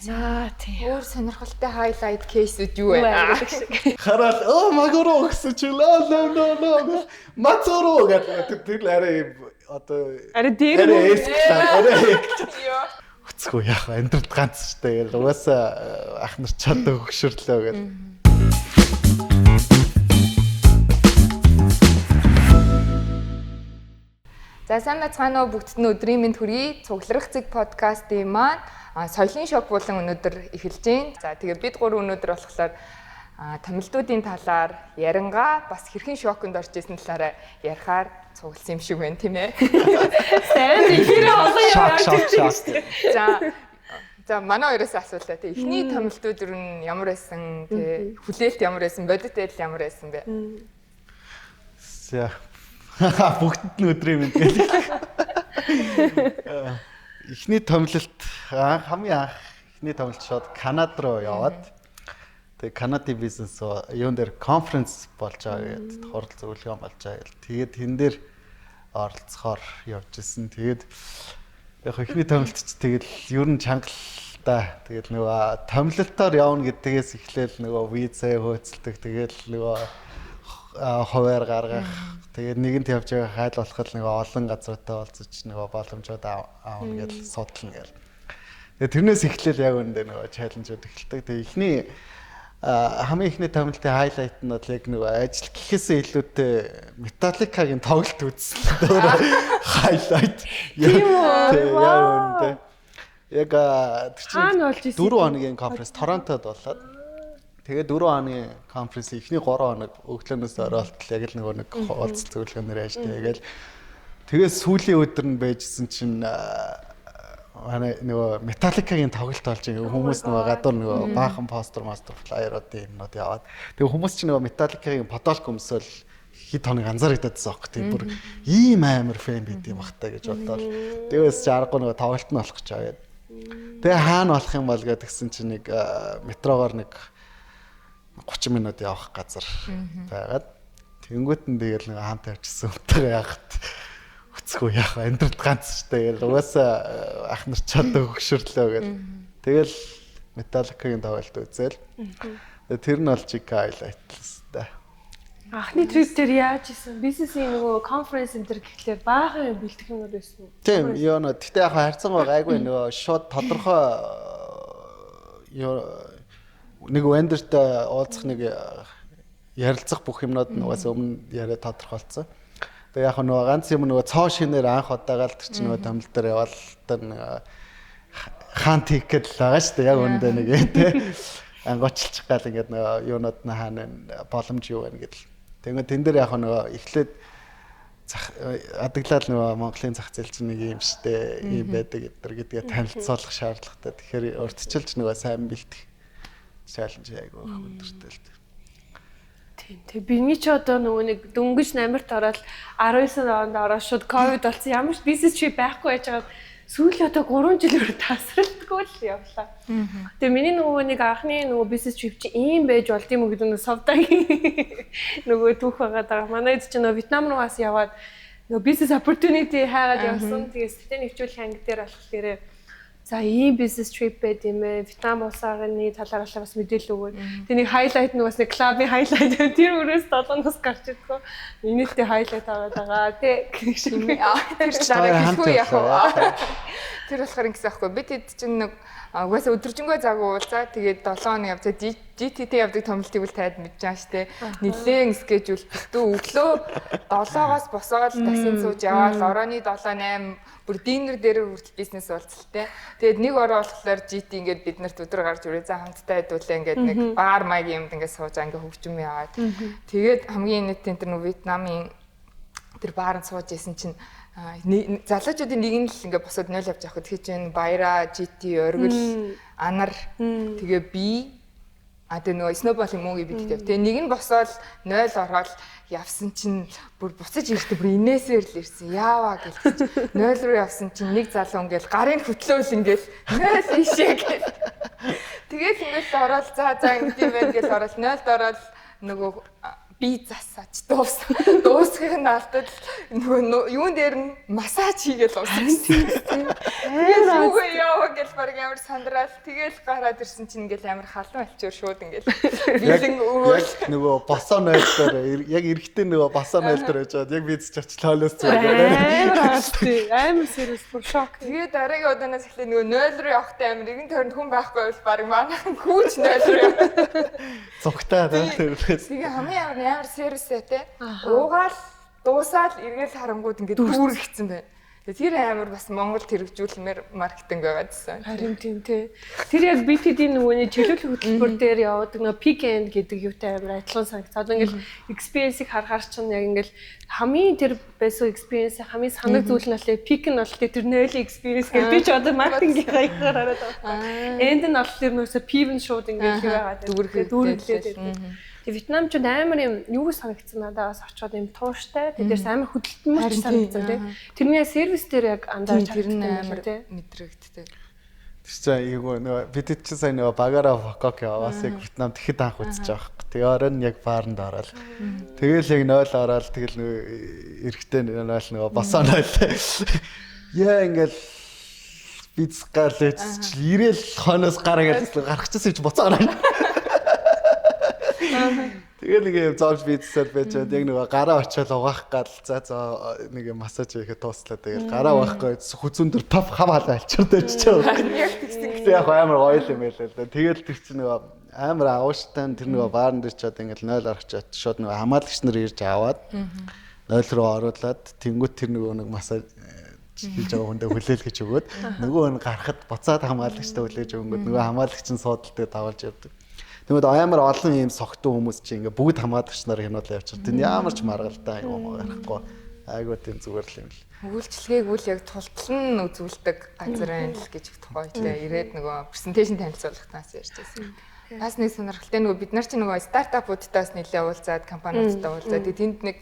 За тийм. Өөр сонирхолтой highlight case-үүд юу вэ? Гэдэг шиг. Хараад оо Магуро гэсэн чи ло ло ло ло Мацуро гэдэг тэр арай юм одоо Арай дээр арай үү? эск арай Йоо. Үцгүй яах вэ? Амьдралд ганц штэ гэл угаасаа ах нар чаддаг хөшөрлөө гэл. За сайн байцгаана уу бүгдд нь өдрийн мэнд хүргэе. Цугларах зэг подкастын маань соёлын шок болон өнөөдөр эхэлж байна. За тэгээ бид гурав өнөөдөр болохоор томилтуудын талаар ярингаа бас хэрхэн шоконд орж исэн талаараа ярихаар цугласан юм шиг байна тийм ээ. Сайн ихэрээ олон юм Шок ярьж шок ирсэн. шок. За за манай хоёроос асуулаа тий. Эхний томилтууд ер нь ямар байсан тий? Хүлээлт ямар байсан? Бодит байдал ямар байсан бэ? За бүгдэд нь өдрийн мэнд гэл. Эхний томилолт хамгийн анх эхний томилолт шууд Канад руу яваад тэгээ Канадын бизнес юун дээр конференц болж байгаа гэдэг хурал зөвлөгөө болж байгаа гэл. Тэгээд тэн дээр оролцохоор явж исэн. Тэгээд яг эхний томилолт ч тэгэл ер нь чанга л та. Тэгэл нөгөө томилолтоор явна гэдгээс эхлээл нөгөө виза хөөцөлдөг. Тэгэл нөгөө хуваар гаргах. Тэгээд нэгэнт явж байгаа хайл болох л нөгөө олон газруудтай уулзаж нөгөө боломжууд аавна гэл судлана гэл. Тэгээд тэрнээс эхлээл яг үүндээ нөгөө чаленжууд эхэлдэг. Тэгээд эхний хамгийн эхний томилтын хайлайт нь бол яг нөгөө ажил гэхээсээ илүүтэй Metallica-гийн тоглолт үзсэн. Хайлайт. Тийм үү? Тийм яг үүндээ. Яг тэр чинь Хаана болж исэн? 4 хоногийн конференц Торонтод болоод тэгээ 4 хоногийн конференц эхний 3 хоног өглөөнөөс орой болтол яг л нөгөө нэг уулзалт зөвлөгөөнөр яаж тэгэл тэгээ сүүлийн өдөр нь байжсэн чинь манай нөгөө Metallica-гийн тоглолт болж байгаа хүмүүс нөгөө гадуур нөгөө баахан постэр мастер флайеруудын юмнууд яваад тэгээ хүмүүс чинь нөгөө Metallica-гийн подолк өмсөөл хэд хоног анзаарагдадсан аахгүй тийм бүр ийм амар фэн байд юм бах та гэж бодоод тэгээс чи аргагүй нөгөө тоглолт нь болох гэж байгаа. Тэгээ хаана болох юм бол гэдгсэн чинь нэг метрогоор нэг 30 минут явах газар байгаад тэнгуут нь тэгэл нэг хаант явчихсан өмтэйгээ яхад үцгүй яах вэ? Амьдралд ганц штэ гэл угаасаа ах нар чаддаг хөшөрлөө гэл. Тэгэл Metallica-гийн тоглолт үзэл. Тэр нь бол чиг хайлайт л та. Анхны трип дээр яаж исэн? Бизнесийн нөгөө конференц энэ төр гэхлээр баахан юм бэлтгэх юмуд байсан уу? Тийм юу нэ гэтээ яг харьцангуй гайгүй нөгөө шууд тодорхой юу нэг вендортой уулзах нэг ярилцах бүх юмнууд нь угаасаа өмнө яриа тодорхойлцсон. Тэгээ яг нөгөө ганц юм нөгөө цоо шинээр анх удаага л тэр чинь нөгөө томил дээр яваал тэр нэг хаан тийх гээд л байгаа шүү дээ. Яг үүндээ нэг тий ангуучлчих гал ингээд нөгөө юунууд нь хаана боломж юу байна гэдэл. Тэгээ тэн дээр яг нөгөө эхлээд зах адаглал нөгөө Монголын зах зээл чинь нэг юм штэ ийм байдаг гэдэр гэдгээ танилцуулах шаардлагатай. Тэгэхээр урьдчилж нөгөө сайн бэлтгэх чаленж айгүй их өндөртэй л дээ. Тийм. Тэгээ биний ч одоо нөгөө нэг дөнгөж намирт ороод 19 онд ороод шууд ковид болсон. Ямар ч бизнес чи байхгүй байж байгаа сүүл одоо 3 жил өөр тасралтгүй л явлаа. Тэгээ миний нөгөө нэг анхны нөгөө бизнес trip чи ийм байж болд юм уу гэдэг нь совдагийн нөгөө түүх байгаа даа. Манай эд чинь нөгөө Вьетнам руу бас яваад нөгөө бизнес opportunity хайгаад явсан. Тэгээ сэтгэл нэвтрүүлэх анги дээр болохоор за ийм бизнес trip байд юм ээ. Вьетнам улсаарны талаар бас мэдээлэл өгөөд. Тэгээ нэг хайлайт нь бас нэг клубын хайлайт тэр өрөөс долооноос гарч идэггүй. Инээлтэй хайлайт аваад байгаа тий гэх шиг. Тэр ч дараа хэлэхгүй яах вэ? Тэр болохоор ингэсэн аахгүй. Бид хэд чинь нэг угаасаа өдөржингөө заагүй уулзаа. Тэгээд 7 хоног явцаа GTT явдаг томилтыг бол таад мэдэж байгаа штэ. Нилээн скежүүл битүү өглөө 7-оос босоод таксинд сууж яваал орооны 7 8 бүр динер дээр хүртэл бизнес уулзалтай. Тэгээд нэг ороо болохоор GT ингээд бид нарт өдөр гарч ирээ. За хамтдаа хэдүүлээ ингээд нэг бар маягийн юмд ингээд сууж ингээд хөгжим яваад. Тэгээд хамгийн нийтийн тэр нөө Вьетнамын тэр бааранд сууж исэн чинь залуучуудын нэг нь л ингээд босоод 0 явж явах. Тэгэхээр чинь Баяра, GT, Оргил, Анар тэгээ би тэгээ нөгөө Snowball юм уу гэж бид хэв. Тэгээ нэг нь босоод 0 ороод явсан чинь бүр буцаж ирэхдээ бүр инээсээр л ирсэн. Яаваа гэлээ. 0 руу явсан чинь нэг залуу ингээл гарын хөтлөөл ингээл 0 ийшээ гэл. Тэгээл ингээл ороод за за ингэдэм байх гэл ороод 0-д ороод нөгөө Би засаач дуусах. Дуусахын нь алдад нөгөө юун дээр нь массаж хийгээл ууссан. Тэгэл юугаа яава гэл баг амар сандраал. Тэгэл гараад ирсэн чинь ингээл амар халуун альчуур шууд ингээл бэлэн өгөөл. Яг нөгөө босоо 0 дээр яг эрэхтэй нөгөө босоо 0 дээр байж байгаад яг виз чачлаа хоолоос зүгээр. Амар хаалт. Амар serious бүр шок. Тэгээ дараагийн удаанаас эхлээ нөгөө 0 руу явахтай амар эргэн тойронд хүн байхгүй бол баг манайхан хүүч 0 руу явах. Цугтаа тэр. Тэгээ хамгийн амар сервисээ те. Уугаал дуусаал эргээл харангууд ингээд дүүргэгцэн байна. Тэр амар бас Монголд хэрэгжүүлмээр маркетинг байгаа гэсэн. Харин тийм те. Тэр яг BTD нөгөөний чөлөөлөх хөтөлбөр дээр явдаг нөгөө pick end гэдэг юутай амар адилхан санагцаад. Одоо ингээл experience-ийг харахаар чинь яг ингээл хамгийн тэр байсан experience хамгийн санаг зүйл нь болохоор pick нь болохоор тэр 0 experience гэж би ч одоо маркетингийн хаягаар хараад байгаа. End нь болохоор нөөсө P нь шууд ингээл юу байгаа. Дүүргэлээд байдаг. Тэгээ Вьетнамчууд амар юм юу санагдсан надад бас очиод юм тууштай. Тэгээ дээрс амар хөдөлтөнмөч санагдсан тий. Тэрний сервис дээр яг анзаарч тэр нь амар мэдрэгддэг. Тэр чинь айгүй нөгөө бид чинь сайн нөгөө багаараа Фокок яваас яг Вьетнам тэгэхэд анх үзэж байгаа хэрэг. Тэгээ оройн яг бааранд ороод. Тэгэл яг 0 ороод тэгэл нөгөө эрэхтэй 0 нөгөө босоо 0. Яа ингээл биз гарлаа чи ирээл хойноос гараа гэж гарах чийсэн чи буцаа гараа. Тэгээ нэг юм зовж бийдсээр байж байгаад яг нөгөө гараа очиод угаах гал за за нэг юм массаж хийхэд тууслаа. Тэгэл гараа угаахгүй хүзүүн дээр паф хав халаа альчирд очиж байгаа. Яг тэгсэн. Гэтэ яг амар гоё юм байлаа л да. Тэгэл тэр чинь нөгөө амар аавштай тэр нөгөө баарн дээр чад ингээл 0 орох чад шууд нөгөө хамгаалагч нар ирж аваад 0 руу оруулаад тэнгуут тэр нөгөө нэг массаж хийж байгаа хүндээ хүлээлгэж өгөөд нөгөө нь гарахад буцаад хамгаалагчтай хүлээж өгөнгөд нөгөө хамгаалагч нь суудалтай давалж явдаг. Тэгмэд амар олон ийм согтун хүмүүс чи ингээ бүгд хамгаалагч нар хянуулаа явчихсан. Тэнд ямар ч маргалдаа юм гарахгүй. Айгуу тийм зүгээр л юм л. Үйлчлэгийг үл яг тултал нь үзүүлдэг газар байна л гэж тухай үедээ ирээд нөгөө презентацийн танилцуулгатаас ярьжсэн. Бас нэг сонирхолтой нөгөө бид нар чи нөгөө стартапуудтай бас нэлээд уулзаад, компаниудтай уулзаад тэгээ тэнд нэг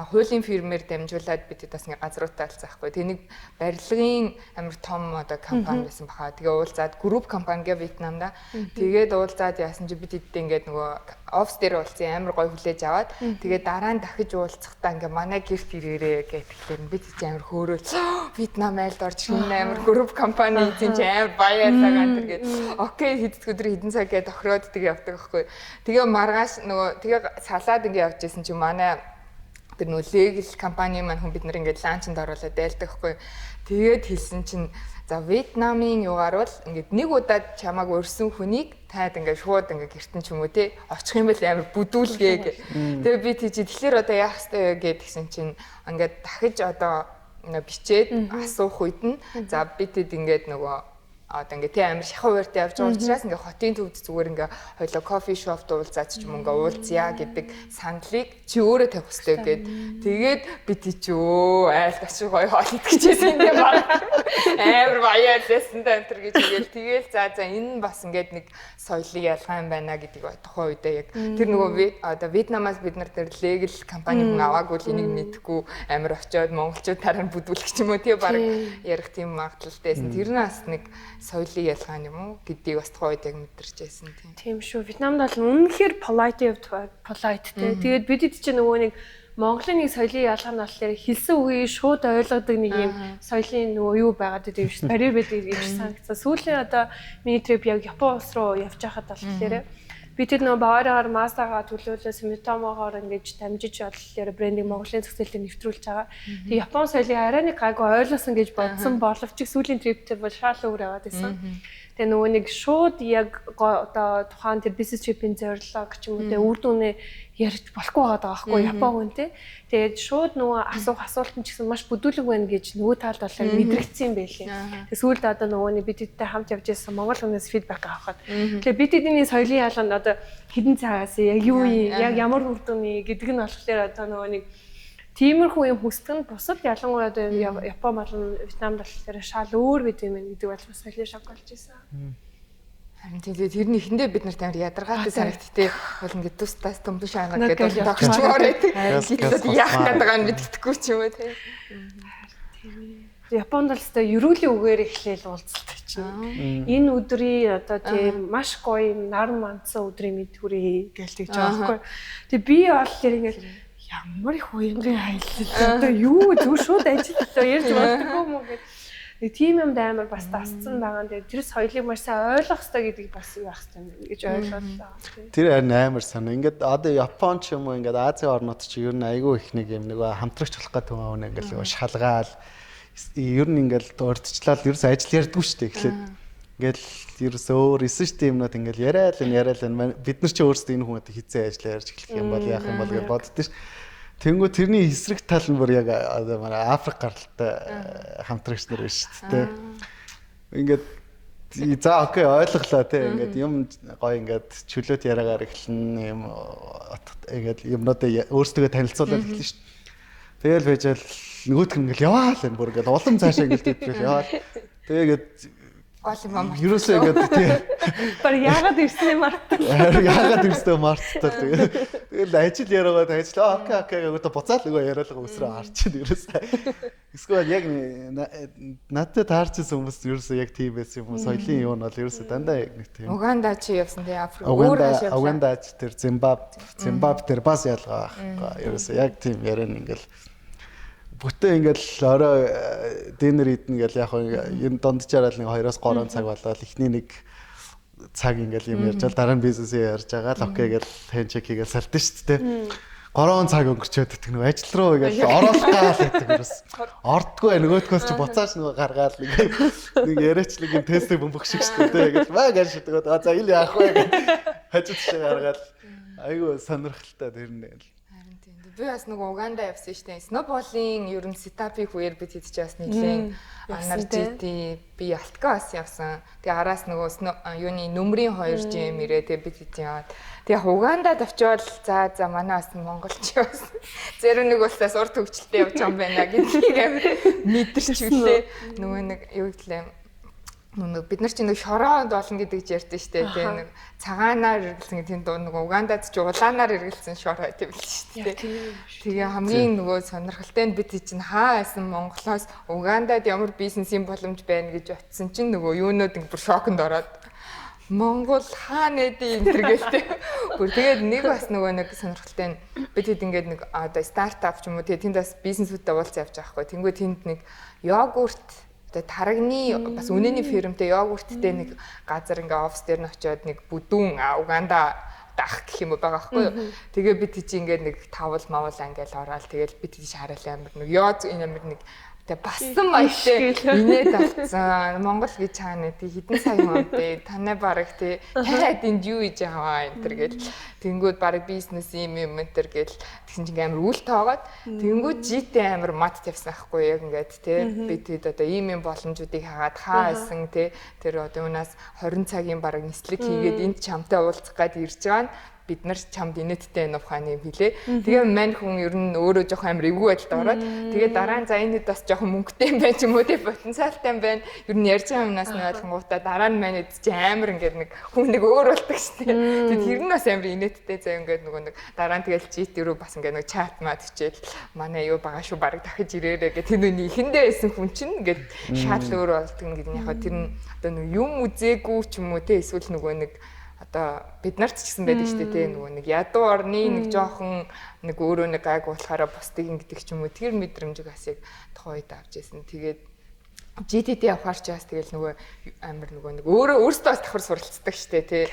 хуулийн фирмээр дамжуулаад бид бас нэг газруудтай уулзаахгүй. Тэгээ нэг барилгын амар том одоо компани байсан баха. Тэгээ уулзаад групп компани гэ Вьетнамда. Тэгээд уулзаад яасан чи бид эддээ ингээд нөгөө офис дээр уулзсан амар гоё хүлээж аваад тэгээ дараа нь дахиж уулзахдаа ингээ манай гэрт ирээрээ гэх тэгэхээр бид чи амар хөөрөөл Вьетнам айлд орж ирнэ амар групп компани эзэн чи амар баярлаа гантэр гээд окей хэдэн өдөр хэдэн цаг гээд тохироод тэгээ явдаг байхгүй. Тэгээ маргааш нөгөө тэгээ салаад ингээ явж исэн чи манай тэр нөгөө легал компани маань хүн бид нар ингээд ланчнд оруулаад дайлдаг байхгүй. Тэгээд хэлсэн чинь за Вьетнамын югаар бол ингээд нэг удаад чамааг урьсан хүнийг таад ингээд шууд ингээд гэртэн ч юм уу те очих юм бол амар бүдүүлгээ гэ. Тэгээ би тийч тэгэхээр одоо яах ёстой вэ гэд тэгсэн чинь ингээд дахиж одоо бичээд асуух үед нь за би тэд ингээд нөгөө одоо ингээ тий амар шахуу ууртай явж байгаа учраас ингээ хотын төвд зүгээр ингээ хоёлоо кофе шопт уулзаад ч юм ингээ уулзъя гэдэг саналыг чи өөрөө тавих хэрэгтэй гэд. Тэгээд би тий чи өө айлд очиж гоё хоол идчихсэн юм баг. Амар баярлсан да энэ төр гэж хэлээл тэгэл за за энэ нь бас ингээд нэг соёлын ялгаа юм байна гэдгийг тухайн үедээ яг тэр нөгөө одоо Вьетнамаас бид нар тэр легал компани хүн аваагүй л энийг мэдэхгүй амар очиод монголчууд дараа нь бүдүүлэх ч юм уу тий баг ярих тийм магадлалтай байсан. Тэр нь бас нэг соёлын ялгаа юм уу гэдгийг бас тухайн үед яг мэдэрч байсан тийм. Тийм шүү. Вьетнамд бол үнэхээр polite polite те. Тэгээд бидэд чинь нөгөө нэг Монголын нэг соёлын ялгаа нь болохоор хэлсэн үгийг шууд ойлгодог нэг юм соёлын нөгөө юу байгаад байдаг юм шиг барьер байдаг юм шиг санагдсан. Сүүлийн одоо миний трип яг Япон улс руу явж байхад болохоор би тэр нөгөө Баваригаар Mazda-гаа төлөөлөө Sumitomo-гоор ингэж дамжиж болохоор брендинг Монголын зах зээлээр нэвтрүүлж байгаа. Тэгээ Япон соёлыг арай нэг гайгүй ойлгосон гэж бодсон боловч сүүлийн трип дээр бол шал өөр яваад байсан. Тэгээ нөгөө нэг шууд яг одоо тухайн тэр бизнес трипийн зорилго ч юм уу те үр дүнээ ярьж болохгүй байгаа байхгүй Япон хүн те. Тэгээд шууд нөгөө асуух асуулт нь ч гэсэн маш бүдүүлэг байна гэж нөгөө талд болохоор мэдрэгдсэн юм байлээ. Тэгээ сүүлд одоо нөгөө нэг бид тэдтэй хамт явж байсан монгол хүнээс фидбек авахад. Тэгэхээр бид тэдний соёлын ялгаанд одоо хэдэн цагаас яг юу юм яг ямар үр дүн гэдэг нь болохоор одоо нөгөө нэг тиймэрхүү юм хүсдэг нь бусад ялангуяа одоо Япон болон Вьетнамд болохоор шал өөр байд юм байна гэдэг бол бас соёлын шок болж исэн. Харин тийм тэр нь эхэндээ бид нарт амар ядаргаатай санагдтыг бол ингээд тус тас төмбөш аанга гэдэг тогтчмоор байдаг. Гэтэл яах гээд байгаа нь мэддэхгүй ч юм уу тийм. Тийм. Японд л өстой ерөөлийн үгээр эхлээл уулзалт чинь. Энэ өдрийн одоо тийм маш гоё юм нар мандсан өдрийн мэд хүрээ гээл тэгж байгаа байхгүй. Тэгээ би бол тэр ингээл ямар их уянгын аялал одоо юу зүгээр шууд ажиллалаа ярьж болдгоо юм уу гэд. Нэг тийм юмд амар бас дасцсан байгаа. Тэгээ тэр соёлыг маш сайн ойлгох хэрэгтэй гэдгийг бас юу байх хэрэгтэй юм гэж ойлголоо. Тэр харин амар санаа. Ингээд одоо Япон ч юм уу ингээд Азийн орнууд чи ер нь айгүй их нэг юм нөгөө хамтрагч болох гэдэг юм аа ингээд шалгаал ер нь ингээд урдчлал ерөөс ажил ярьдгүй шүү дээ эхлээд. Ингээл ерөөс өөр исэн шүү дээ юмнууд ингээл яриа л яриа л бид нар чи өөрсдөө энэ хүмүүст хизээ ажил ярьж эхлэх юм бол яах юм бол гэж боддоо ш. Тэнгүү тэрний эсрэг тал нь бүр яг одоо манай Африк гаралтай хамтрагч нар биш шүү дээ. Ингээд за окей ойлголоо те ингээд юм гоё ингээд чөлөөт яриагаар эхлэн юм ингээд юмнуудаа өөрсдөө танилцуулаад эхлэн шүү дээ. Тэгэл байжал нөгөөх нь ингээл яваал энэ бүр ингээд улам цаашаа ингээл тэтгэл яваал. Тэгээд гол юм аа. Ерөөсөө ингээд тий. Бар яагаад ирсэн юм мартал. Яагаад ирсэн мартал. Тэгэл ажил яриагаад ажил окей окей гэдэг буцаал нөгөө яриалгаа өсрөө харчин ерөөсөө. Эсвэл яг надад таарчсан хүмүүс ерөөсөө яг тийм байсан юм уу? Соёлын юу нь бол ерөөсөө дандаа яг нэг тийм. Уганда чи явсан тий Африк. Уганда ч тэр Зимбаб тэр бас ялгаа байхгүй. Ерөөсөө яг тийм яриан ингээл бүтэн ингээл орой динер идэнэ гэл яг энэ дунджаараа л нэг 2-3 цаг болоод эхний нэг цаг ингээл юм ярьж ал дараа нь бизнесээ ярьж байгаа л окей гэл хендшейк хийгээл салтан шүү дээ. 3 цаг өнгөрчөөд гэдэг нэг ажил руу ингээл оруулах гал гэдэг ерөөс ордгоо нөгөөдгөөс чи буцааш нөгөө гаргаал нэг яриач нэг юм тестийг бөмбөх шиг шүү дээ ингээл маа гэж шидэгод а за ил яах вэ гэж хажууд шиг гаргаал айгүй сонирхолтой тэр нь. Би бас нөгөө Уганда явсан шүү дээ. Snowball-ын ер нь setup-ыг үеэр бид хийж бас нэлийн анар GT би Алтгаа бас явсан. Тэгээ араас нөгөө юуны нөмрийн 2 GM ирээ. Тэгээ бид хийж яваад. Тэгээ Угандад очивол за манай бас монголч бас зарим нэг улсаас урт хөгжилтэй явж байгаа юм байна гэдгийг амар мэдэрч үлээ. Нөгөө нэг юу гэлээ нэг бид нар чинь нэг шороо болно гэдэг ч ярьдэн штэ тий нэг цагаанаар эргэлсэн гэдэг тийм нэг Угандад ч улаанаар эргэлсэн шороо тийм л штэ тий. Тэгээ хамгийн нөгөө сонирхолтой нь бид чинь хаа байсан Монголоос Угандад ямар бизнесийн боломж байна гэж очисон чинь нөгөө юунууд ингэ бүр шоконд ороод Монгол хаа нэдэ энэ төр гэлтэй. Бүр тэгээд нэг бас нөгөө нэг сонирхолтой нь бид хэд ингээд нэг одоо стартап ч юм уу тэгээ тэнд бас бизнесүүдтэй уулзсан явж байгаа хгүй. Тэнгүү тэнд нэг йогурт тэгээ тарагны бас үнэний фирмтэй йогурттэй нэг газар ингээ офис дээр нь очиод нэг бүдүүн Уганда дах гэх юм уу байгаа байхгүй юу. Тэгээ бид чи ингээд нэг тавал мавал ингээл ороод тэгэл бид тийш хараал амар нэг ёо энэ амар нэг тэгээ бассан маягтай инээд авцсан. Монгол гэж чаана тий хэдэн сая юм бэ? Танай бараг тий таад энд юу хийж байгаа энэ төр гэл тэнгүүд бараг бизнес юм юм энэ төр гэл тэгсэн чинь амар үл тоогоод тэнгүүд GT амар мат тавьсан байхгүй яг ингээд тий бид тэд одоо ийм юм боломжуудыг хагаад хаа байсан тий тэр одоо юунаас 20 цагийн бараг нислэг хийгээд энд чамтай уулзах гад ирж байгаа нь бид нар чамд инээдтэй энэ ухааны юм хэлээ. Тэгээ мань хүн ер нь өөрөө жоох амар эвгүй байдалд ороод тэгээ дараа нь за энэ хэд бас жоохон мөнгөтэй юм байна ч юм уу те потенциалтай юм байна. Ер нь ярьж байгаа юмнаас нь ойлгонгуудаа дараа нь маань эд чи амар ингээд нэг хүн нэг өөр болдог шүү дээ. Тэгээ тэр нь бас амар инээдтэй заа ингээд нөгөө нэг дараа нь тэгэл GT рүү бас ингээд нэг чат мат хичээл манай юу байгаа шүү бараг дахиж ирээрэй гэх тэр нүний эхэндээ байсан хүн чинь ингээд шал өөр болдог гэдэг нь яг тэр нь одоо нэг юм үзээгүй ч юм уу те эсвэл нөгөө нэг одоо бид нарт ч гэсэн байдаг шүү дээ тий нөгөө нэг ядуу орны нэг жоохон нэг өөрөө нэг гайг болохоороо бусдыг ингэдэг ч юм уу тэр мэдрэмжийг бас яг тухайн үед авч ирсэн. Тэгээд GTT явахаар ч бас тэгэл нөгөө амар нөгөө нэг өөрөө өөртөө бас давхар суралцдаг шүү дээ тий.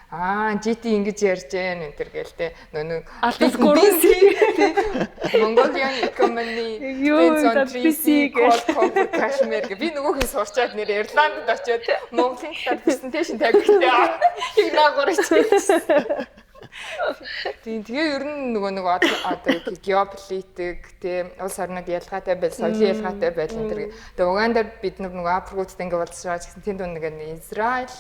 Аа GT ингэж ярьж гэн энэ төр гээл те нөгөө алдас 3C Mongolian economy depends on 3C gold copper cashmere гэ би нөгөөх нь сурчаад нэр Ирландд очиод Монголын талаар презентацийн тавигтай их наагур хийчихсэн. Тийм тэгээ ер нь нөгөө нэг одоо геополитик тийм улс орнууд ялгаатай байл соёлын ялгаатай байл энэ төр. Тэгээ Угандаар бид нар нөгөө Африкуудтай ингээ уулзж байгаа ч гэсэн тэнд нэг Израиль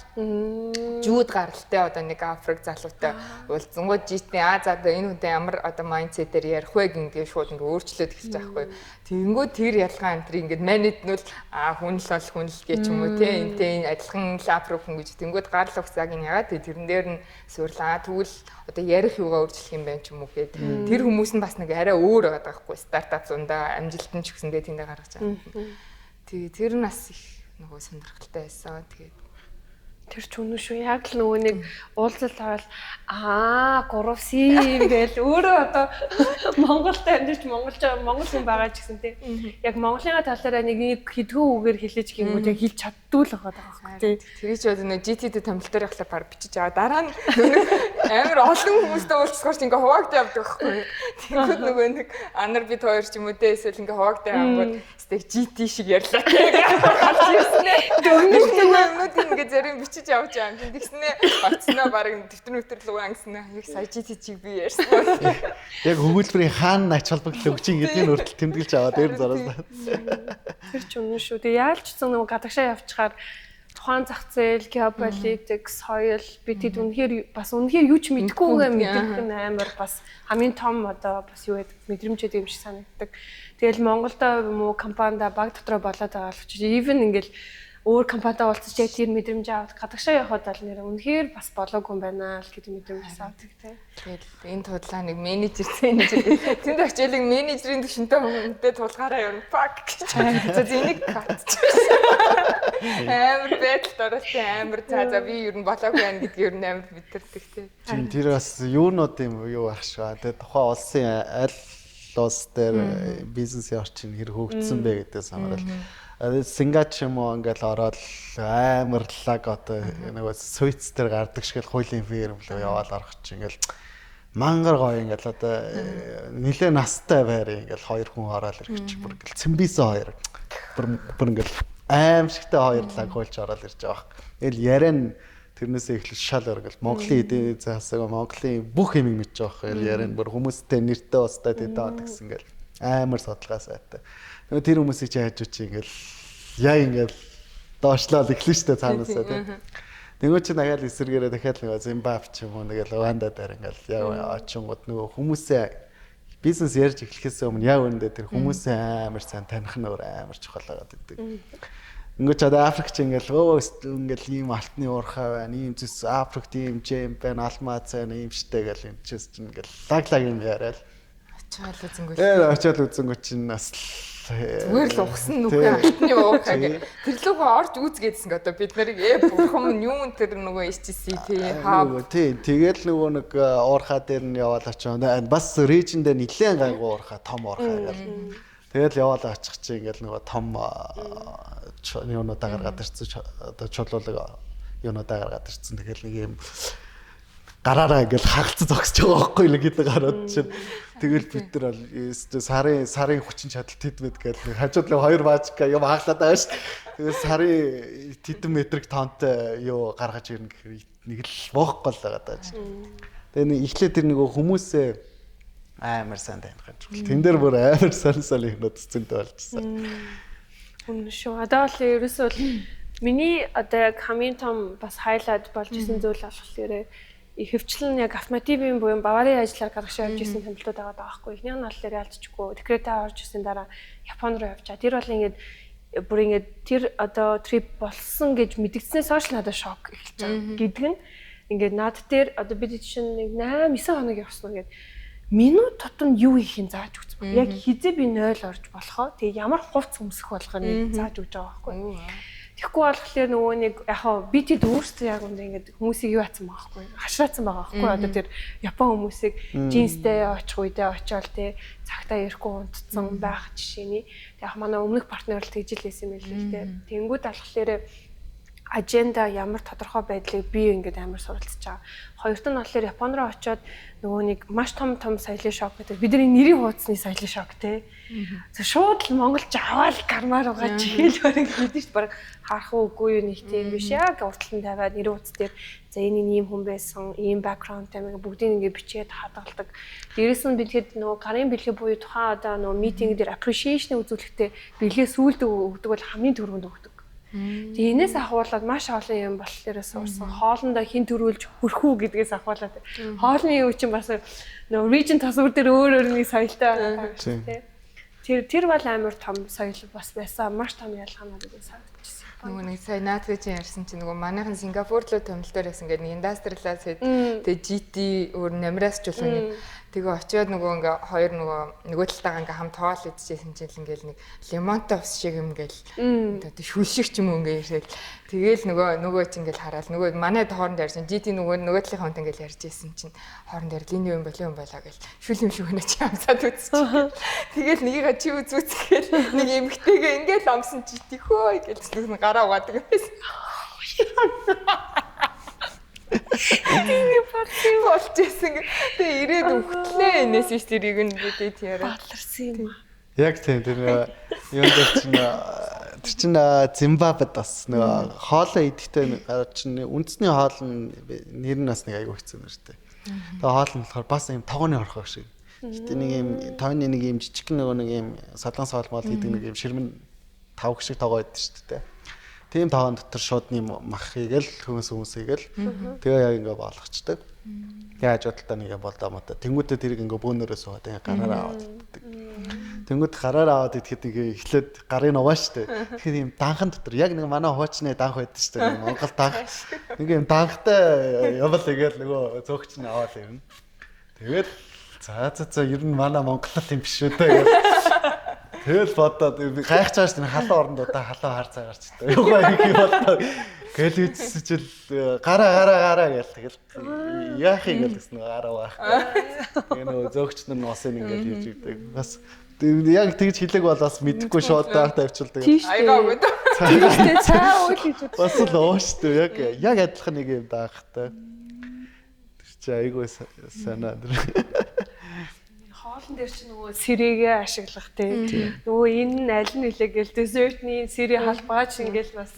жүүд гаралтай одоо нэг Африк залуутай уулзсангууд GT аа за одоо энэ хүнтэй ямар одоо майндсетээр ярих вэ гингээ шууд ингээ өөрчлөөд эхэлж байгаа байхгүй. Тэнгүүд тэр ялгаа энэ төр ингээд манайд нь бол аа хүн л бол хүн л гэж юм уу те энтэй энэ адилхан л Африк хүн гэж тэнгүүд гарал угсааг нь ягаад тэрэн дээр нь суурлаа тэгвэл одоо ярих юугаа өөрчлөх юм байна ч юм уу гээд тэр хүмүүс нь бас нэг арай өөр байгаа байхгүй стартап зундаа амжилт нь ч гэсэндээ тэндээ гаргаж байгаа. Тэгээ тэр нь бас их нөгөө сонирхолтой байсан. Тэгээд тэр ч үнэн шүү. Яг л нөгөө нэг уулзалт аваад аа 3C юм гээл өөрөө одоо Монголд амьдарч Монгол хүн байгаа ч гэсэн тий. Яг Монголынхаа талаараа нэг хэдгүү үгээр хэлэж гингүүд яг хэлж чаддгүй л байгаа байхгүй тий. Тэр чи одоо нэг GT-д томилтоор явахлаа баг бичиж аваа. Дараа нь амар олон хүмүүстэй уулзсаар чи ингээ хуваагдаа явдаг байхгүй. Тэгэхэд нөгөө нэг анар бид хоёр ч юм уу те эсвэл ингээ хуваагдаа явангууд стек GT шиг ярьлаа тий. Гарч ирсэн ээ. Дөнгөж юмнууд ингээ зарим бичиж явж байгаа юм чинь тэгснэ очсноо баг дэвтэр нүтэр луг ангиснаа яг сая GT чиг би ярьсан. Яг өгүүлбэрийн хаана ач холбогдол өгч ин гэдгийг хүртэл тэмдэглэж аваад дээр зураас. Тэр ч үнэн шүү. Тэгээ яалчсан нөгөө гадагшаа явчихаар тухайн зах зээл, геополитик, соёл би тэд үнэхээр бас үнэхээр юу ч мэдэхгүйгээ мэдэх нь амар бас хамгийн том одоо бас юу гэдэг мэдрэмж гэдэг юм шиг санагддаг. Тэгэл Монголдо юм уу компанида баг дотроо болоод байгаа л ч even ингээл өөр компанитай уулзаж яг тэр мэдрэмж аваад гадагшаа явхад бол нэр үнэхээр бас болоогүй юм байна л гэдэг мэдрэмж авдаг тий. Тэгэл энэ тудлаа нэг менежер цэнэж тэнд очиад менежерийн төвшөнтэй хүнтэй тулгаараа явна. Fuck гэж. За энийг cut. Амар байдалд оролцсон амар за би ер нь болоогүй байна гэдгийг ер нь амар мэдэрдэг тий. Тийм тэр бас юунууд юм юу ах шүү. Тэгээ тухайн улсын аль улс дээр бизнесийн орчин хэр хөгжсөн бэ гэдгээс хамаарал. Сингач юм уу ингээл ороод амар лаг одоо нөгөө Суйц дээр гардаг шиг л хуулийн фирм л яваал орох чи ингээл мангар гоё ингээл одоо нилээ настай байр ингээл хоёр хүн ороод ирэх чи бүр ингээл цэмбисэн хоёр бүр ингээл аимшигтай хоёр лаг хуульч ороод ирж байгаа бах. Тэгэл яриа нь тэрнээсээ эхлэл шал өргөл Монголын эдийн засаг Монголын бүх юмыг мэдж байгаа бах. Яриа нь бүр хүмүүстэй нэртэй устай тэдээ гэсэн ингээл амар судалгаа сайтай. Тэгээ тэр хүмүүсийг чи хайж чи ингээл яа ингээл доошлоод эхлэн штэ цаанаасаа тий. Нөгөө чи дахиад эсэргээрээ дахиад нөгөө Зимбаб ч юм уу нэгэл Уганда дээр ингээл яг очингууд нөгөө хүмүүсээ бизнес ярьж эхлэхээс өмнө яг үүндээ тэр хүмүүсээ амар сайн таних нь өөр амар чухал байгаад идэг. Ингээд ч одоо Африк ч ингээл өө ингээл ийм алтны уурхай байна, ийм зүс Африкт ийм жем байна, алмаз байна, ийм штэ гэл энэ ч ингээл лаг лаг юм яриад. Очиад үзэнгүүт. Очиад үзэнгүүт чинь бас зүгээр л ухсан нүхээ алтны уурхай гэх. Тэр лүүгөө орж үзгээдсэн одоо бид нарыг бурхан минь юу тэр нөгөө HTC тий хаб тий тэгэл нөгөө нэг уурхай дээр нь яваал очоо. Бас режин дээр нэлээд гайгүй уурхай том уурхай гэл. Тэгэл яваал очих чи ингээл нөгөө том юунуудаа гаргаад ирсэн одоо чулуулаг юунуудаа гаргаад ирсэн. Тэгэл нэг юм гараараа ингээл хагалцсан зогсож байгаа байхгүй л гэдэг гараад чинь тэгэл бид нар бол сарын хүчин чадал тэд мэд гэл нэг хажууд л хоёр баажка юм хаглаад байгаа шүү. Тэгэл сарын тэдэн метрик тонтой юу гаргаж ирнэ гэхээр нэг л боохгүй л байгаа даа чинь. Тэгээ нэг эхлээд тэр нөгөө хүмүүсээ амар сайн таних юм чухал. Тэн дээр бүр амар сайн сайн юмнууд зөндөө болчихсон. Үнэн шүү. Одоо бол ерөөсөө бол миний одоо яг хамгийн том бас хайлайт болж исэн зүйл болохоор ихэвчлэн яг автомативын буюу Баварын ажлаар гадагшаа явж исэн томилтууд байгаа байхгүй. Эхнийх нь болохоор ялцчихгүй декретээ орж исэн дараа Япон руу явчаа. Тэр бол ингээд бүр ингээд тэр одоо трип болсон гэж мэдгдснээс хойш надад шок эхэлж байгаа гэдэг нь ингээд над дээр одоо бид чинь нэг 8 9 хоног явсан уу гэд минут тутамд юу хийх юм зааж өгсөн. Яг хизээ би 0 орж болохоо тэгээ ямар хувц өмсөх болгоныг зааж өгч байгаа байхгүй. Тэгэхгүй болохоор нөгөө нэг яг хаа би тэд өөрсдөө яг үндэ ингээд хүмүүсийг юу атсан байгаа байхгүй хашраацсан байгаа байхгүй одоо тэр Япон хүмүүсийг джинстэй очих үедээ очиод те цагтаа ирэхгүй унтцсан байх жишээний. Тэг яг манай өмнөх партнер л тэгж л байсан юм байл л те. Тэнгүүд болохоор аженда ямар тодорхой байдлыг би ингээд амар суралцж байгаа. Хоёрт нь болохоор Япон руу очиод нөгөө нэг маш том том соёлын шок гэдэг. Бидний нэрийн хуудасны соёлын шок те. Шууд л монголч аваад кармаар байгаа чихэл бараг гэдэг шүү дээ. Бараг харах уугүй юу нэг тийм биш. Яг уртал нь тавиад нэрийн хуудас дээр за энэ ийм хүн байсан, ийм бэкграундтай мэг бүгдийг ингээд бичээд хадгалдаг. Дээрээс нь бид хэд нөгөө гарын бэлгээ буюу тухайн одоо нөгөө митинг дээр appreciation үзүүлэхдээ бэлгээ сүүлд өгдөг бол хамгийн түрүүнд өгдөг. Тэгээ энэс ахуулаад маш олон юм болохоор сурсан. Хоолндоо хин төрүүлж хөрхүү гэдгээс ахуулаад хоолны юу чинь бас нөгөө region тасвар дээр өөр өөр нэг соёлтой байгаа шүү дээ. Тэр бол амар том соёл бас байсан. Маш том ялгаа надад санагдчихсан. Нөгөө нэг сая наадвэжин ярьсан чинь нөгөө манайхан Сингапур руу томилтоор ясан гэдэг нэг индастриалаа тэгээд тэгээ GT өөр намраас ч болов нэг Тэгээ очиод нөгөө ингээ хоёр нөгөө талтайгаа ингээ хамт хоол идчихсэн чинь л ингээл нэг лимонтой ус шиг юм ингээл одоо шүл шиг ч юм уу ингээ ирээл. Тэгээл нөгөө ч ингээл хараал нөгөө манай хооронд ярьсан. GT нөгөө талын хүнтэй ингээл ярьж исэн чинь хооронд ярил энэ юу юм болоо юм болоо гэл шүл юм шиг өнө чи амсаад үзчих. Тэгээл нэгийгээ чи үзүүц гээл нэг эмгтэйгээ ингээл амсан GT хөө гэл зүг гараа угаадаг юм байсан. Тийм болж исэн. Тэгээ ирээд үхтлээ энэс биш тэрийг нь бид яриа. Баларсан юм. Яг тийм тэр юун дээр чинь тэр чинь Зимбабвед бас нөгөө хоолоо идэхдээ чинь үндэсний хоол нь нэр нь бас нэг аягүй хэцүү нэртэй. Тэгээ хоол нь болохоор бас юм тогооны хорхоо шиг. Гэтэ нэг юм тооны нэг юм жижиг нөгөө нэг юм солонгос хоол мол хийдэг нэг юм ширмэн тавг шиг тогоо идэв шүү дээ. Тийм тогоон дотор шууд нэм мах хийгээл хүмүүсийгээл тэгээ яг ингээ болгочдөг. Тэгээ хажуудалтаа нэг юм болдоо мата. Тэнгүүтээ тэрийг ингээ бөөнөрөө суугаад ингээ гараараа аваад иддэг. Тэнгүүт гараараа аваад идэхэд ингээ эхлээд гарын угаан штэ. Тэгэхээр юм данхан дотор яг нэг манай хуучны данх байдаг штэ. Монгол данх. Ингээ юм данхтай явал ингээл нөгөө зөөгч нь аваад ирнэ. Тэгэл за ер нь манай Монгол юм биш үү те. Тэгэл бодоод гайхаж байгаа шүү дээ. Халуун оронд удаа халуун хар цай гарч ирдэг. Юугаа хийх юм болтоо гэл үтсэж л гараа гэл тэгэл яах юм гэл гэсэн гараа байх. Тэгээ нөгөө зөөгч нар носын ингээл хийж өгдөг. Бас яг тэгж хэлэг бол бас мэдэхгүй шууд даах тавьчихдаг. Аягаа өгöd. Тийм цай уул хийж өгдөг. Бас л ууш шүү. Яг адилхан нэг юм даахтай. Тэр чи айгүй санаа. Хоолн дээр чи нөгөө сэрээгээ ашиглах тий. Нөгөө энэ нь аль нь нэлээ гэл десертний сэрээ халбаач ингээл бас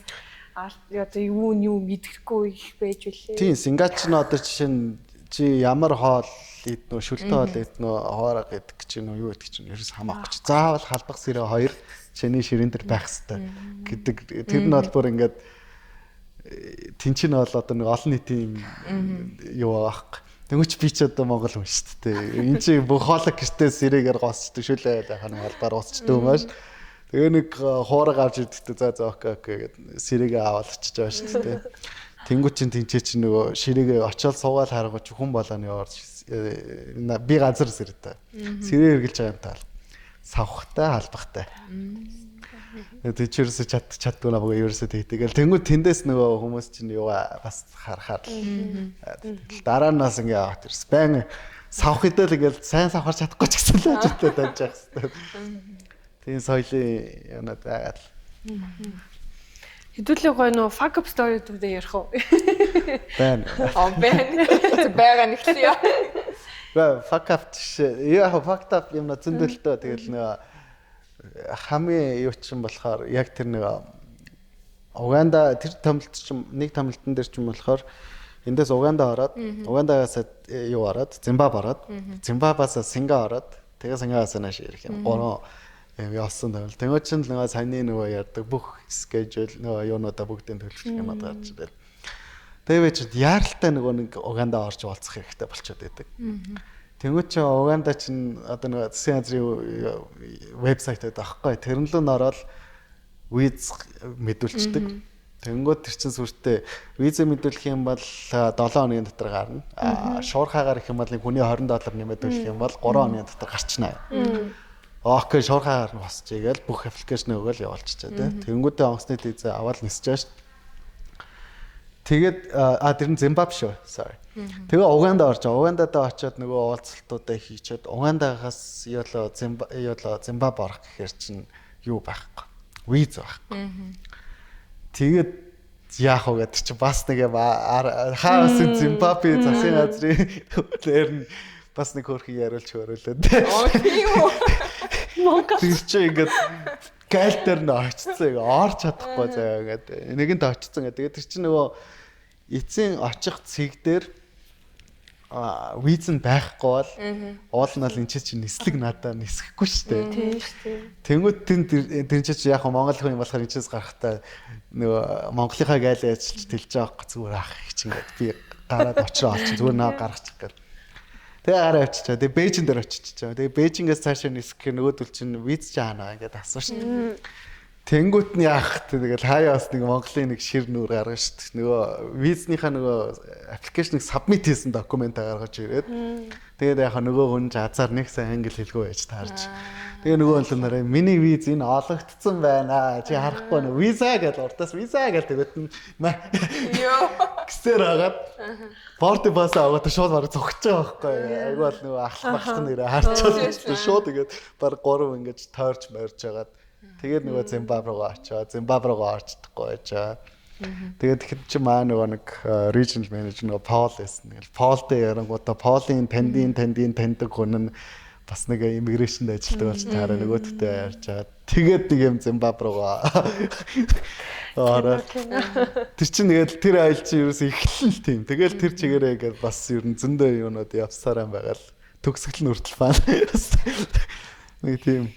одоо юу нь юу мэдэхгүй их байж үлээ. Тийм, Сингапур нь одоо жишээ нь чи ямар хоол иднө, шүлтэн хоол иднө, хоороо гэдэг чинь юу гэдэг чинь ерөөс хамаахгүй чи. Заавал халбах сэрээ хоёр чиний ширээн дээр байх хэвээр гэдэг. Тэр нь бол бүр ингээд тэн чинь бол одоо нэг олон нийтийн юу аахгүй. Тэнгүүч би ч одоо монгол хүн шүү дээ. Энд чи бүх хоолой гэртээ сэрэгээр гоосчдаг шүлээ яхаа нэг албаар уусчдаг юм ааш. Тэгээ нэг хуураг авч идэхдээ за окей гэд сэрэгээ аваад очиж байгаа шүү дээ. Тэнгүүч чин тэнцээ чи нөгөө ширээгээ очиод суугаал харгууч хүн болооны орж би газар сэртэй. Сэрээ эргэлж байгаа юм таал. Савхтай халбахтай. Тэгээ чи ерөөсө чаддгүй намайг ерөөсө тэгдэг. Тэнгүүд тэндээс нөгөө хүмүүс чинь юугаа бас харахаар л дараа нь бас ингээ аваад ирсэн. Байн савх идэл ингээл сайн савхаар чадахгүй ч гэсэн л ажилтаа дамж явах хэвээр. Тийм соёлын юмнууд байгаа л. Хэдүүлээ гоё нөө fuck up story-үүдээ ярих уу? Байна. Аа байна. Байгаа нэг л яа. Ба fuck up жишээ. Яа fucked up юмнууд зөндөлтөө тэгэл нөгөө хамгийн юу ч юм болохоор яг тэр нэг Уганда тэр томилт чинь нэг томилтон дээр чинь болохоор эндээс Уганда ороод Угандагаас юу ороод Зимбаб ороод Зимбабаас Синга ороод тэгээ Сингаас нааш ирэх юм. Гурван юм явсан томилт. Тэнгөө чинь нөгөө саяны нөгөө ярьдаг бүх скежюл нөгөө юунуудаа бүгдийг төлөвлөх юм гарч ирэл. Тэгээ чи яаралтай нөгөө нэг Уганда орж уулзах хэрэгтэй болчиход байдаг. Тэнгүүд чи Уганда чинь одоо нэг засгийн газрын вебсайт байдаг аахгүй. Тэрэн лөө н ороод виз мэдүүлцдэг. Тэнгүүд тэр чин сүртэй виза мэдүүлэх юм бол 7 хоногийн дотор гарна. Аа шуурхаагаар их юм бол нэг хүний $20 нэмээд төлөх юм бол 3 хоногийн дотор гарчнаа. Окей, шуурхаагаар нь босчий гээл бүх аппликейшн өгөөл явуулчихжээ тий. Тэнгүүдээ онгоцны виза аваад нисэж байгаа шүү. Тэгээд тэр нь Зимбаб шүү. Sorry. Тэгээ Уганда орж байгаа. Угандад очиод нөгөө уулзалтуудаа хийчихэд Угандагаас юулоо Зимбаб орох гэхээр чинь юу байхгүй. Виз байхгүй. Тэгээд яах вэ гэдэг чинь бас нэг юм хаас Зимбабве засгийн газрын дээр нь бас нэг хөрхи яриулж хөрөөлөө. Оо тийм үү. Монгол тэр чинь ингээд гайл дээр нь очсон. Орч чадахгүй заяа ингээд нэгэнт очсон гэдэг. Тэр чинь нөгөө эцсийн очих цэг дээр виз нь байхгүй бол уул нь бол энэ чинь нислэг надаа нисэхгүй шүү дээ. Тийм шүү дээ. Тэнгүүд тэн чинь яг монгол хүн юм болохоор энэ чээс гарахтаа нөгөө Монголынхаа гайл ажиллаж тэлж байгаа байхгүй зүгээр ах их чинь ингээд би гараад очроо олчих зүгээр наа гаргачих гэл. Тэгээ гараа авчичаа. Тэгээ Бээжин дээр очичаа. Тэгээ Бээжингээс цаашаа нисэх гэх нөгөөдөл чинь виз чинь хаана ингээд асуу шүү дээ. Тэнгүүт нь яах вэ? Тэгэл хаяа бас нэг Монголын нэг шир нүүр гаргана шүү дээ. Нөгөө визнийхаа нөгөө application ыг submit хийсэн document аа гаргаж ирээд тэгээд яхаа нөгөө хүн ч азар нэг сайн англи хэлгүй байж таарч. Тэгээ нөгөө хүн нараа миний виз энэ олгогдсон байна. Чи харахгүй нөө виза гэж урдаас виза гэж тэгээд нь Йоо. гисээр агаад boarding pass аваад шууд бараг зогсож байгаа байхгүй. Айгу бол нөгөө ахлах махлах нэрээ харчаад шууд ингээд баг гурав ингэж тойрч морж хагаад тэгээд нөгөө Зимбабwe руугаа очиод Зимбабwe руугаа орчдохгүй байж байгаа. Тэгээд тэгэхэд чи маа нөгөө нэг regional manager нөгөө Пол байсан. Тэгэл Полтэй ярангуудаа Полын тандын тандын таньдаг хүн нь бас нэг immigration д ажилладаг болж таараа нөгөөдөлтэй ярьж байгаа. Тэгээд нэг юм Зимбабwe руугаа ороод тэр чинь тэгээд тэр аялал чинь ерөөсөө эхлэн л тийм. Тэгэл тэр чигээрээ ингээд бас ер нь зөндөө юунууд явсараа байгаа л төгсгөл нь хүртэл фан. Нэг тийм.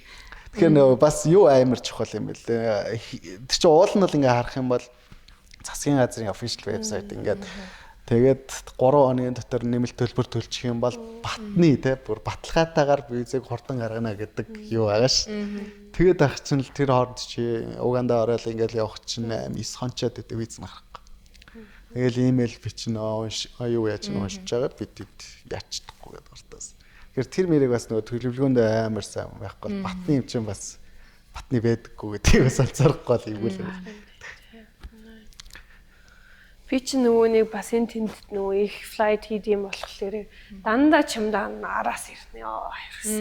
Тэгэхээр нөгөө бас юу амар чухал юм бэл. Тэр чинь уул нь бол ингээ харах юм бол засгийн газрын official website ингээд тэгээд 3 хоногийн дотор нэмэлт төлбөр төлчих юм бол батны те бүр баталгаатайгаар визийг хурдан гаргана гэдэг юу байгаа ш. Тэгээд ах чинь л тэр хооронд чи Уганда ороод ингээл явах чинь 9 хончоод гэдэг виз нь гарахгүй. Тэгэл имэйл бичнэ юу яаж нь уншиж байгаа бид ячдахгүй гэдэг уртаас. Тэгэхээр тэр мэрийг бас нөгөө төлөвлөгөөнд амар сайн байхгүй бол батны юм чинь бас батны байдаггүй гэдгийг бас анзаарахгүй л эвгүй л. Би чи нөгөө нэг бас энэ тэнд нөгөө их flight хийд юм болохоор дандаа чамдаа араас ирнэ ёо.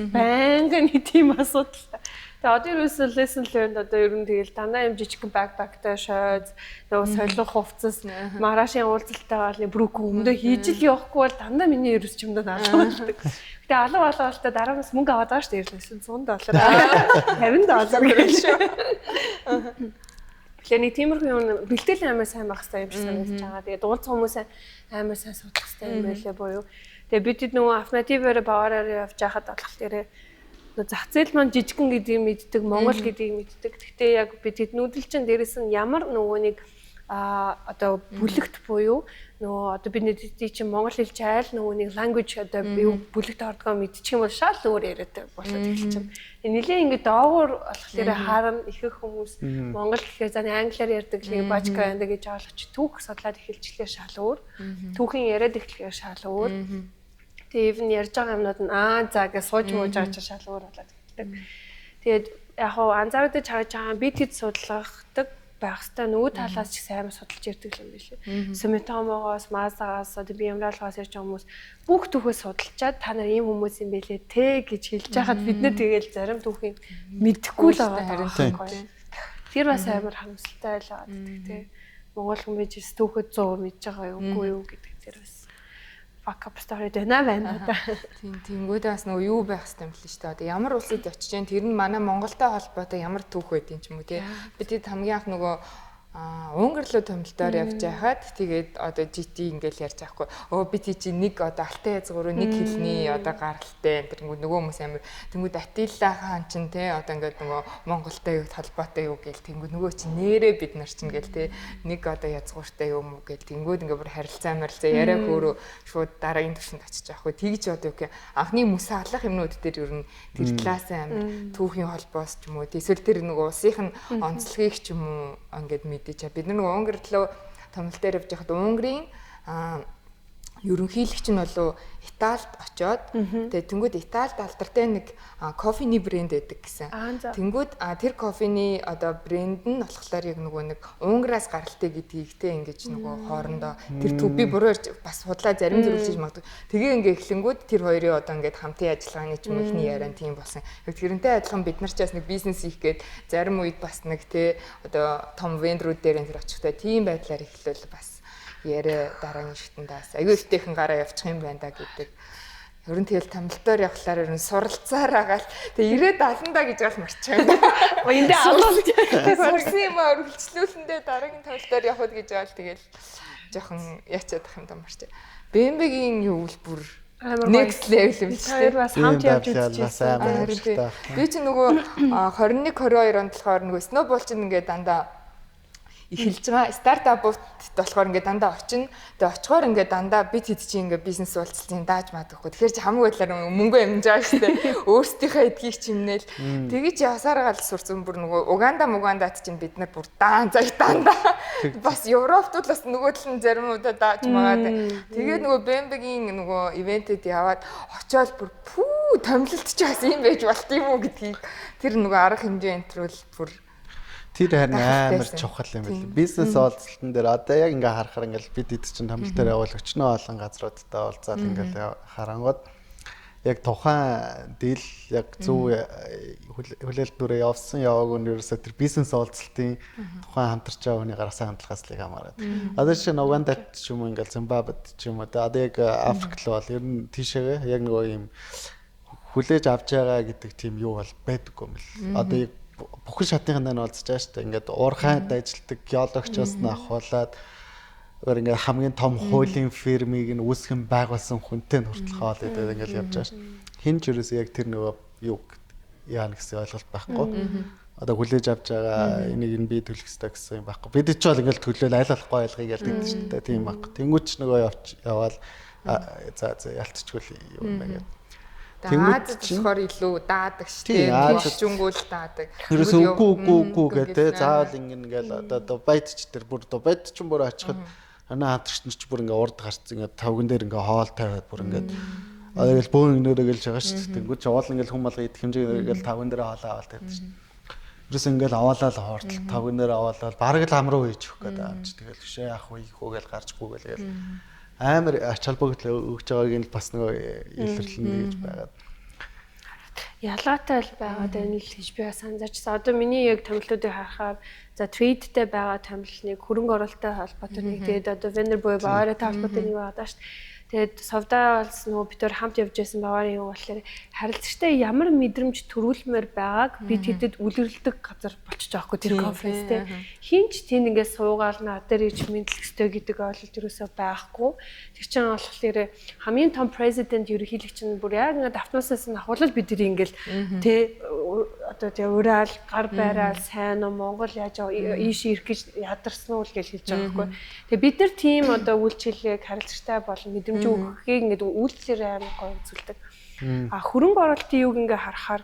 Байнга нэг тийм асуудалтай. Тэгээ одоо ерөөсөө lesson learned одоо ер нь тэгэл дандаа юм жижигхэн backpack тай шойз, нөгөө солих хувцас, маргаашийн уулзалттай бол брүк өмдөө хийж л явахгүй бол дандаа миний ерөөс чамдаа алга болдог. Гэтэ алга алга болтой дараа нь мөнгө аваад байгаа шүү дээ. $100, $50 гэж шүү. Тэгэхээр нэг тиймэрхүү юм бэлтгэл амар сайн байх хэрэгтэй юм шиг санагдаж байгаа. Тэгээд уулзах хүмүүс амар сайн судлах хэрэгтэй юм байлээ буюу. Тэгээд бид нөгөө автомативээр бавараар явж байхад болохоор тэр зах зээл маань жижигхэн гэдгийг мэддэг, Монгол гэдгийг мэддэг. Гэхдээ яг бид тэднүүдэл чинь дээрэс нь ямар нөгөө нэг одоо бүлэгт буюу нөгөө одоо бид нэдий чинь монгол хэлж айл нөгөө нэг language одоо бүлэгт ордгоо мэдчих юм бол шал өөр яриатай болоод эхэлчихнэ. Нилээ ингэ доогуур болохоор харна ихэнх хүмүүс монгол гэхээр за англиар ярьдаг л бачка энэ гэж ойлгоч түүх судлаад эхэлчихлээ шал өөр. Түүхийн яриад эхлэхээр шал өөр. Тэгээ even ярьж байгаа юмнууд нь аа за гэж сууж мууж байгаа чинь шал өөр болоод эхэлдэг. Тэгээд яг хуу анзаардаг харж байгаа би тэд судлахдаг байх хэвээр нөгөө талаас ч сайн судалж ирдэг юм биш үү. Сумитомогоос, Мазагаас, одоо Биемралгаас ярьж байгаа хүмүүс бүх түүхээ судалчаад та нар ийм хүмүүс юм бэлээ те гэж хэлж байхад бид нэр тэгэл зарим түүхийг мэдэхгүй л байгаа байхгүй. Тэр бас амар харамсалтай л байгаа гэдэг те. Монгол хүн байж түүхээ 100 мэдж байгаа юу үгүй юу гэдэг тэр бас fuck up story байна байна да. Тийм тэнгүүдээ бас нөгөө юу байх хэрэгтэй юм бэл шүү дээ. Одоо ямар улсад очиж जैन тэр нь манай Монголтой холбоотой ямар түүх байдیں ч юм уу тий. Бид тэд хамгийн анх нөгөө Унгар руу томилтоор явж байхад тэгээд одоо GT ингээл ярьж байхгүй. Өө би тий чи нэг одоо алтай язгууруу нэг хэлний одоо гаралтай энэ тэнгүүд нөгөө хүмүүс амар тэнгүүд Атилла хаан чин те одоо ингээд нөгөө Монголтой юу холбоотой юу гээл тэнгүүд нөгөө чи нэрээ бид нар чин гээл те нэг одоо язгууртай юм уу гээл тэнгүүд ингээд бүр харилцаа марилцаа яриа хөөрөө шууд дараагийн төвшөнд очиж байхгүй. Тэгж одоо юу гэх анхны мөс алах юмнууд дээр ер нь тэр талаас амар түүхийн холбоос ч юм уу эсвэл тэр нөгөө улсынх нь онцлогийг ч юм уу ингээд мэдээж. Бид нар нөгөө Унгар руу томилт дээр явж байхад Унгарын ерөнхийлөгч нь болов Италид очоод тэгээ тэнгүүд Италид алдартай нэг кофений брэнд байдаг гэсэн. Тэнгүүд тэр кофений одоо брэнд нь болохоор яг нөгөө нэг Унгараас гаралтай гэдгийг те ингэж нөгөө хоорондоо тэр төв би буруу ярьж бас худлаа зарим зөвлөж магадгүй. Тэгээ ингээ эхлэнгүүд тэр хоёрын одоо ингээд хамтын ажиллагааны ч юм уу ихний яриан тийм болсон. Яг тэрнтэй адилхан бид нар ч бас нэг бизнес хийх гээд зарим үед бас нэг те одоо том вендрүүд дээр энэ тэр очихтой тийм байдлаар эхлүүл бас яриа дараагийн шатандаас аюу өвтэйхэн гараа явчих юм байна да гэдэг. Ер нь тэгэл томилтоор явхлаар ер нь суралцаар агаал тэгээ 90 70 да гэж гал марчих юм. Эндээ алуулж сурсан юм аа өргөлжлүүлэндээ дараагийн томилтоор явхад гэж гал тэгэл жоохон яачаад ах юм да марчих. BMW-гийн юу л бүр next level юм чи тэр бас хамт явж үзчихсэн. Би чи нөгөө 21 22 онд болохоор нөгөө snowball чинь ингээд дандаа эхэлж байгаа. Стартапууд болохоор ингээд дандаа очино. Тэгээ очихоор ингээд дандаа би тэд чи ингээд бизнес уулзалтын дааж маадахгүй. Тэгэхээр чи хамаг байдлаар мөнгө амжиж байгаа шүү дээ. Өөрсдийнхээ эдгийг чимнээл. Тэгэж явсараа л сурцсан бүр нөгөө Уганда Мугандад чинь бид нар бүр даан заяа дандаа. Бас Европт л бас нөгөө тал нь зарим удаа дааж магаад. Тэгээд нөгөө BMW-гийн нөгөө ивентэд яваад очиод бүр пүү томилолт чи бас юм байж болт юм уу гэдгийг тэр нөгөө арга хэмжээ энтрүүл бүр тэр харин амар чухал юм байна. Бизнес уулзалтан дээр одоо яг ингээ харахаар ингээл бид эд чинь томилтоор дээр явбал өчнөө олон газруудтай уулзаал ингээл харангууд яг тухайн дийл яг зөв хүлээлт нүрээ явсан яваагүй нь ерөөсөө тэр бизнес уулзалтын тухайн хамтарч байгаа хүний гаргасан хандлагаас л хамаарат. Одоо жишээ нь Угандад ч юм уу ингээл Зимбабвед ч юм уу одоо яг Африк л бол ер нь тийшээгээ яг нөгөө юм хүлээж авч байгаа гэдэг тийм юу бол байдаггүй юм л. Одоо яг бүхэн шатныхан даа уулзаж байгаа шүү дээ. Ингээд уурхайд ажилладаг геологчоос нь ахуулаад ингээд хамгийн том хуулийн фирмыг нь үүсгэн байгуулсан хүнтэй нь хүртэл хоол идээд ингээд явж байгаа шүү. Хин ч ерөөсөө яг тэр нөгөө юу яана гэсэн ойлголт байхгүй. Одоо хүлээж авч байгаа энийг нь би төлөх ёстой гэсэн юм байхгүй. Бид ч бол ингээд төлөөл аль болохгүй ойлгоё гэж гэдэг шүү дээ. Тийм байхгүй. Тэнгүүч нөгөө яваал за за ялцчгүй юм байна гэдэг. Азад болохоор илүү даадаг шүү дээ. Тийшжүнгүүл даадаг. Ерөөсөө үгүй үгүй үгүй гэдэг. Заавал ингэн ингээл одоо Дубайд ч тэр бүр Дубайд ч бүр очиход манай хамтрагч нар ч бүр ингээ урд гарцсан ингээ тавган дээр ингээ хоол тавиад бүр ингээ одоо ингээл бөөн нөрөө гэлж байгаа шүү дээ. Тэнгүүд ч уул ингээл хүм алга идэх хэмжээгээр ингээл тавган дээр хоол аваад тавьдаг шүү дээ. Ерөөсөө ингээл аваалаа л хоортол тавган дээр аваалаа бараг л ам руу хийж өгөх гэдэг юм чи. Тэгэл бишээ яах вэ хийх үү гэж гарч гүгээл гээл амар ач холбогдол өгж байгааг нь бас нөгөө илэрлэн гэж байгаад ялгаатай л байгаад байна л гэж би бас анзаарчсан. Одоо миний яг томилтуудыг харахаар за трейдтэй байгаа томилт нэг хөрөнгө оруулалттай холбоотой нэг тэгээд одоо vendor буюу бавариатай холбоотой нэг байгаа даа шүү дээ. Тэгээд совдаа болсон нөгөө бид хоёр хамт явж байсан баварын юу болохоор харилцагчтай ямар мэдрэмж төрүүлмээр байгааг би тэдэд үлрэлдэг газар болчихж байгаа хгүй тэр конференц те. Хинч тэнд ингээд суугаал над дээр ич мэдлэх ёстой гэдэг ойлголт юусоо байхгүй. Тэр чинь болохоор хамгийн том президент ерөнхийлөгч нь бүр яг ингээд автомасаас нь ахуулал бид нар ингээд те одоо тэгээ ураал гар байраал сайн уу Монгол яаж ийш ирэх гэж ядарсан уу гэж хэлж байгаа байхгүй. Тэгээ бид нар тийм одоо үйлчилгээг харилцагчтай болон мэдрэмж өгөхийг ингээд үйлчлэлээр амар гоё үзүүлдэг. А хөрөнгө оруулалтын юг ингээ харахаар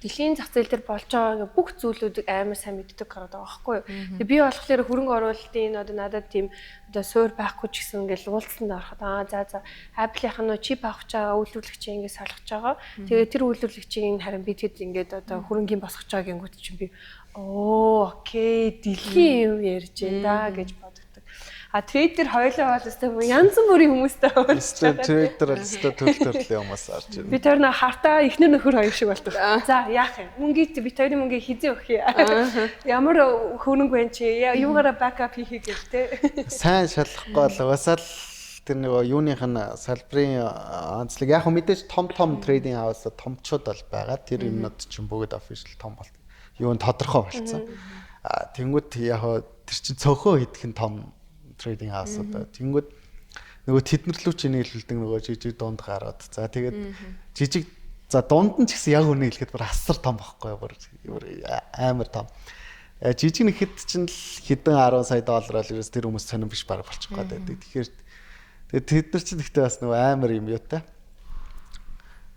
дэлхийн зах зээл дээр болж байгаа бүх зүйлүүдийг амар сайн мэддэг гараад байгаа байхгүй юу. Тэгээ би болохоор хөрөнгө оруулалтын одоо надад тийм одоо суур байхгүй ч гэсэн ингээл уулзсанд ороход аа за за Apple-ийнх нь чип авах гэж байгаа үйлдвэрлэгчийг ингээд салгаж байгаа. Тэгээ тэр үйлдвэрлэгчийг харин би тэд ингээд одоо хөрөнгийн босгож байгаа гингүүд чинь би оо окей дэлхийн юм ярьж байна да гэж боддог. А трейдер хоёлаа бол өстой янз бүрийн хүмүүстэй уулзч байгаа. Трейдер бол өстой төрөл төрлийн хүмүүс орж ирнэ. Би тэр нөө хартаа эхнэр нөхөр хоёр шиг болдог. За яах юм? Мөнгийг би хоёрын мөнгийг хизээ өгөх юм. Ямар хөрөнгө байна чи? Юугаараа бакап хийхийг гэл те. Сайн шалахгүй бол угаасаа л тэр нөгөө юуных нь салбарын онцлог яг хөө мэдээж том том трейдинг хаус томчууд бол байгаа. Тэр юмнууд чинь бүгд official том болт. Юу н тодорхой болцсон. А тэнгууд яг хөө тэр чинь цөөхөө идэх нь том трейдинг хаусууд. Тэнгүүд нөгөө тэднэр лүү чинь нийлүүлдэг нөгөө жижиг дунд гараад. За тэгээд жижиг за дунд нь ч гэсэн яг үнэ хэлэхэд бүр асар том бохгүй бүр амар том. Жижиг нэхэд чинь л хэдэн 10 сая доллар л ерөөс тэр хүмүүс сонирн биш баг болчих гээд байдаг. Тэгэхээр тэгээд тэд нар чинь гэхдээ бас нөгөө амар юм юутай.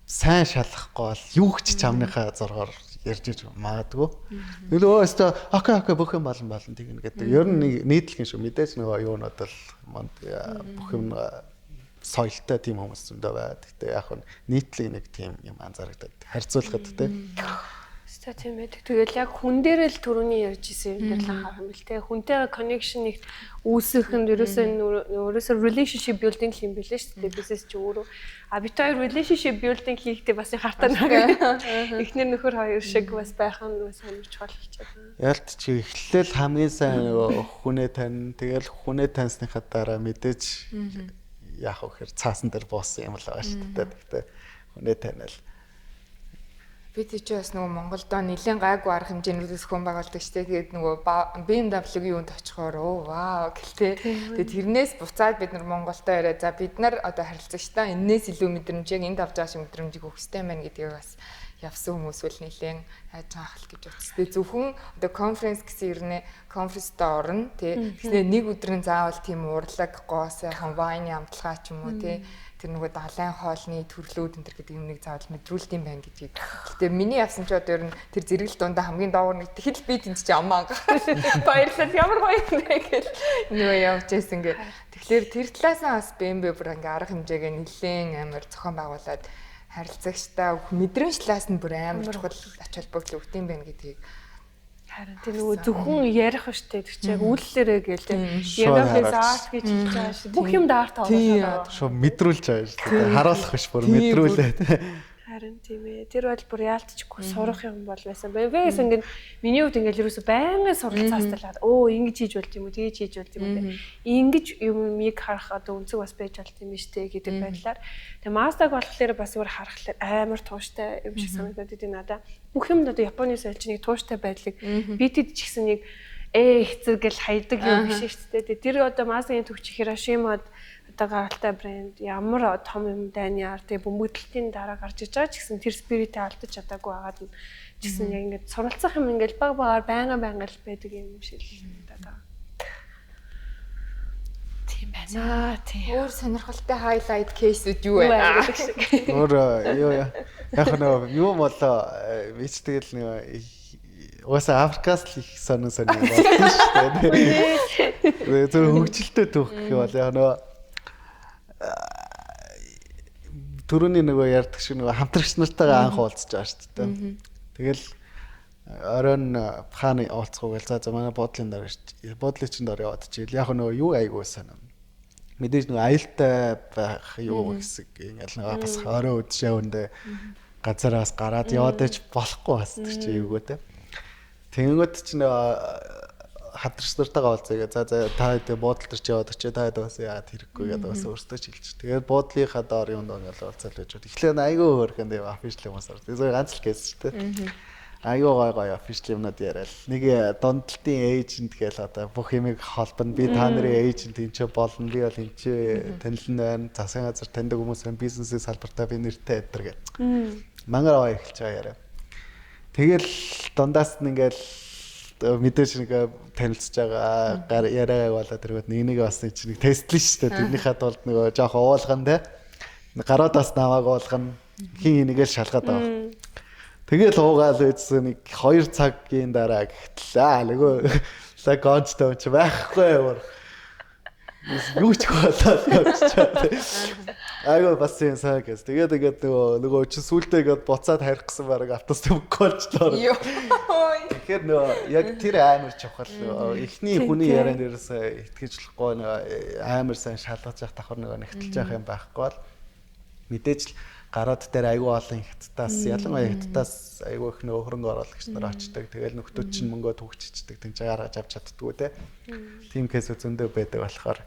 Сайн шалахгүй бол юу ч чамныхаа зоргоор ярьж иж магадгүй. Тэгэл өө өстө окей окей бүх юм болон болон тэгнэ гэдэг. Ер нь нийтлэг юм шүү. Мэдээж нөгөө юунууд бол монд бүх юм соёлтой тийм хүмүүс зөндөө байгаа. Гэхдээ яг нь нийтлэг нэг тийм юм анзаарагдаад харьцуулахад те. Өстой тийм байдаг. Тэгэл яг хүн дээр л түрүүний ярьж исэн юм дээр л анхаарах юм бэл те. Хүнтэйгээ connection нэгт үүсгэх нь ерөөсөө relationship building юм билээ шүү дээ. Бизнес чи өөрөө. А бид хоёр relationship building хийхдээ бас хартаа нэг эхнэр нөхөр хоёр шиг бас байх нь бас амар чухал болчиход байна. Ялт чи эхлээл хамгийн сайн нөгөө хүнээ тань тэгэл хүнээ таньсныхаа дараа мэдээж яах вэ гэхээр цаасан дээр буусан юм л байгаа шүү дээ. Гэхдээ хүнээ таниал Би тийч бас нөгөө Монголдоо нэлээд гайгүй арга хэмжээнүүдээс хүн байгуулдаг шүү дээ. Тэгээд нөгөө BMW-гийн юунд очихоор оо вау гэлтэй. Тэгээд тэрнээс буцаад бид нар Монголдоо яриа. За бид нар одоо харилцагчдаа энээс илүү мэдрэмжийг энд авч байгаа шиг мэдрэмжийг өгөх хэрэгтэй байна гэдгийг бас явсан хүмүүс бол нэлээд хайж байгаа хэл гэж бодсон. Тэгээ зөвхөн одоо конференс гэсэн ирнэ конференстэй орно тий. Тэгэхээр нэг өдөр нь заавал тийм урлаг, гоо сайхан вайны амталгаа ч юм уу тий. Тэр нөгөө далайн хоолны төрлүүд энэ төр гэдэг юмыг заавал мэдрүүлт юм байна гэдгийг. Гэтэ миний явсан ч одоо ер нь тэр зэрэгэл дундаа хамгийн доогуур нэг тэгэхэл би тэнд чи амаа баярлал ямар гоё юм бэ гэл нөгөө явж байсан гэ. Тэгэхээр тэр талаасаа бас BMW бүр ингээ арга хэмжээгээ нэлээд амар зохион байгуулад харилцагчтай мэдрэмж талаас нь бүр амар чухал ач холбогдол өгд юм байна гэдгийг. Харин тэр нөгөө зөвхөн ярих штэ тэр чинь яг үйллээрээ гээл тийм яг арт гэж хэлж байгаа шүү. Бүх юмд арт оруулаад байгаа. Шууд мэдрүүлж байгаа шүү дээ. Харуулах биш бүр мэдрүүлээ. Харин тийм ээ. Тэр бол бүр яалтчгүй сурах юм бол байсан. BMW-гээс ингээд миний хувьд ингээд ерөөсө байнгын суралцаас талаад өө ингэж хийж болд юм уу, тэгэж хийж болд юм уу. Ингэж юмыг харах одоо өнцөг бас байж болд юм штэ гэдэг байдлаар. Тэгээ Mazda-г болохоор бас өөр харахлаар амар тууштай юм шиг санагдаад идэв надаа. Бүх юмд одоо Японы соёл чинь нэг тууштай байдлыг битэд ч гэсэн нэг хэцүү гэл хайдаг юм биш шүү дээ. Тэр одоо Mazda-гийн төгч Хирошимад одоо гаралтай брэнд ямар том юм дайны ар тэгээ бөмбөгдөлтийн дараа гарч иж байгаа ч гэсэн тэр спиритээ алдаж чадаагүй байгаад нь ч гэсэн яг ингээд суралцах юм ингээд баг багаар байнга байнга л байдаг юм шиг л надад. Тийм байна. Тийм. Өөр сонирхолтой хайлайт кейсүүд юу вэ? Өөр юу яа. Яг нөгөө юу болоо би ч тэгэл нөгөө угаасаа Африкаас л их сонин сонин болсон шүү дээ. Зөв хөгжилтэй түүх гэх юм бол яг нөгөө түрүүний нөгөө ярьдаг шиг нөгөө хамтрагч нартайгаа анх уулзж байгаа шүү дээ. Тэгэл оройн хааны уулзах уу гээл за манай буудлын доор шүү. Буудлын чин доор яваад чийл. Яг нөгөө юу айгуу санаа. Мэдээж нөгөө аюултай байх юу хэсэг ингээл нөгөө бас орой өдөшөө өндөө газараас гараад яваад ич болохгүй бас тэр чи юугүй те. Тэнгөт чи нөгөө хамтрагч нартайгаа уулзъя. За за та хэд буудлын дээр чи яваад очие. Та хэд бас яагаад хэрэггүй гэдэг бас өөртөө ч хэлж. Тэгээд буудлынхаа доор юунд ингээл уулзаал байж. Тэгэхээр айгүй хөөрхөн тийм офишл юмас орсон. Зөв ганц л кейс шүү дээ. Айгүй гой гой офишл юмнууд яриад. Нэг донтолтын эйжент гээл одоо бүх юмыг холбоно. Би та нарын эйжент энэ ч болно. Би бол энэ ч танилн байна. Засгийн газар таньдаг хүмүүс байна. Бизнесийн салбартаа би нэртэй эдэр гэх. Мангар аваа эхэлж байгаа яриа. Тэгэл дундаас нь ингээл мэдээж нэг танилцж байгаа гар яриагаа болоо тэргүүд нэг нэг бас нэг чинь тестлэн шүү дээ. Тэрнийхээ тулд нөгөө жоох уулган те. Гараад бас намайг уулган хин энийгэл шалгаад байгаа. Тэгэл уугаал үйдсэн нэг 2 цагийн дараа гэтэл нөгөө лагончтой юм чи байхгүй ямар. Юу ч болоод явчихлаа. Айгаа бас юм сайн гэс. Тэгээд ингээд нөгөө чинь сүултээ ингээд буцаад харих гэсэн бараг автобус төвөхгүй болчлоо. Тэгэхээр нөгөө яг тэр амар чухал нөгөө эхний хүний яриан дээрээс итгэж болохгүй нөгөө амар сайн шалгаж явах давхар нөгөө нэгтэлж явах юм байхгүй бол мэдээж л гараад дээр айгүй олон хятадаас ялангуяа хятадаас айгүй их нөгөө хөрөнгө оруулагч нар очдог. Тэгэл нөхдүүд чинь мөнгөө түгччихдэг. Тэнд ч гаргаж авч чаддгүй те. Тийм кейс зөндөө байдаг болохоор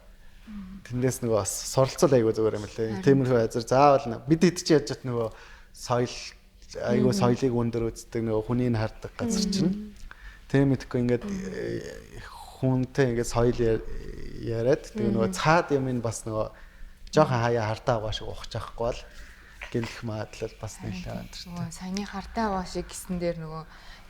тэндээс нөгөө бас суралцал айгүй зүгээр юм лээ. Тиймэрхүү газар заавал бид хэд ч яаж чад нөгөө соёл айгүй соёлыг өндөр үздэг нөгөө хүнийг хардаг газар чинь. Тийм мэдхгүй ингээд хүнтэй ингээд соёл яриад тэгээ нөгөө цаад юм нь бас нөгөө жоохон хаяа хартаа аваа шиг ухаж авахгүй бол гэмтэх магадлал бас нэлээд өндөр. Саяны хартаа аваа шиг гэсэн дээр нөгөө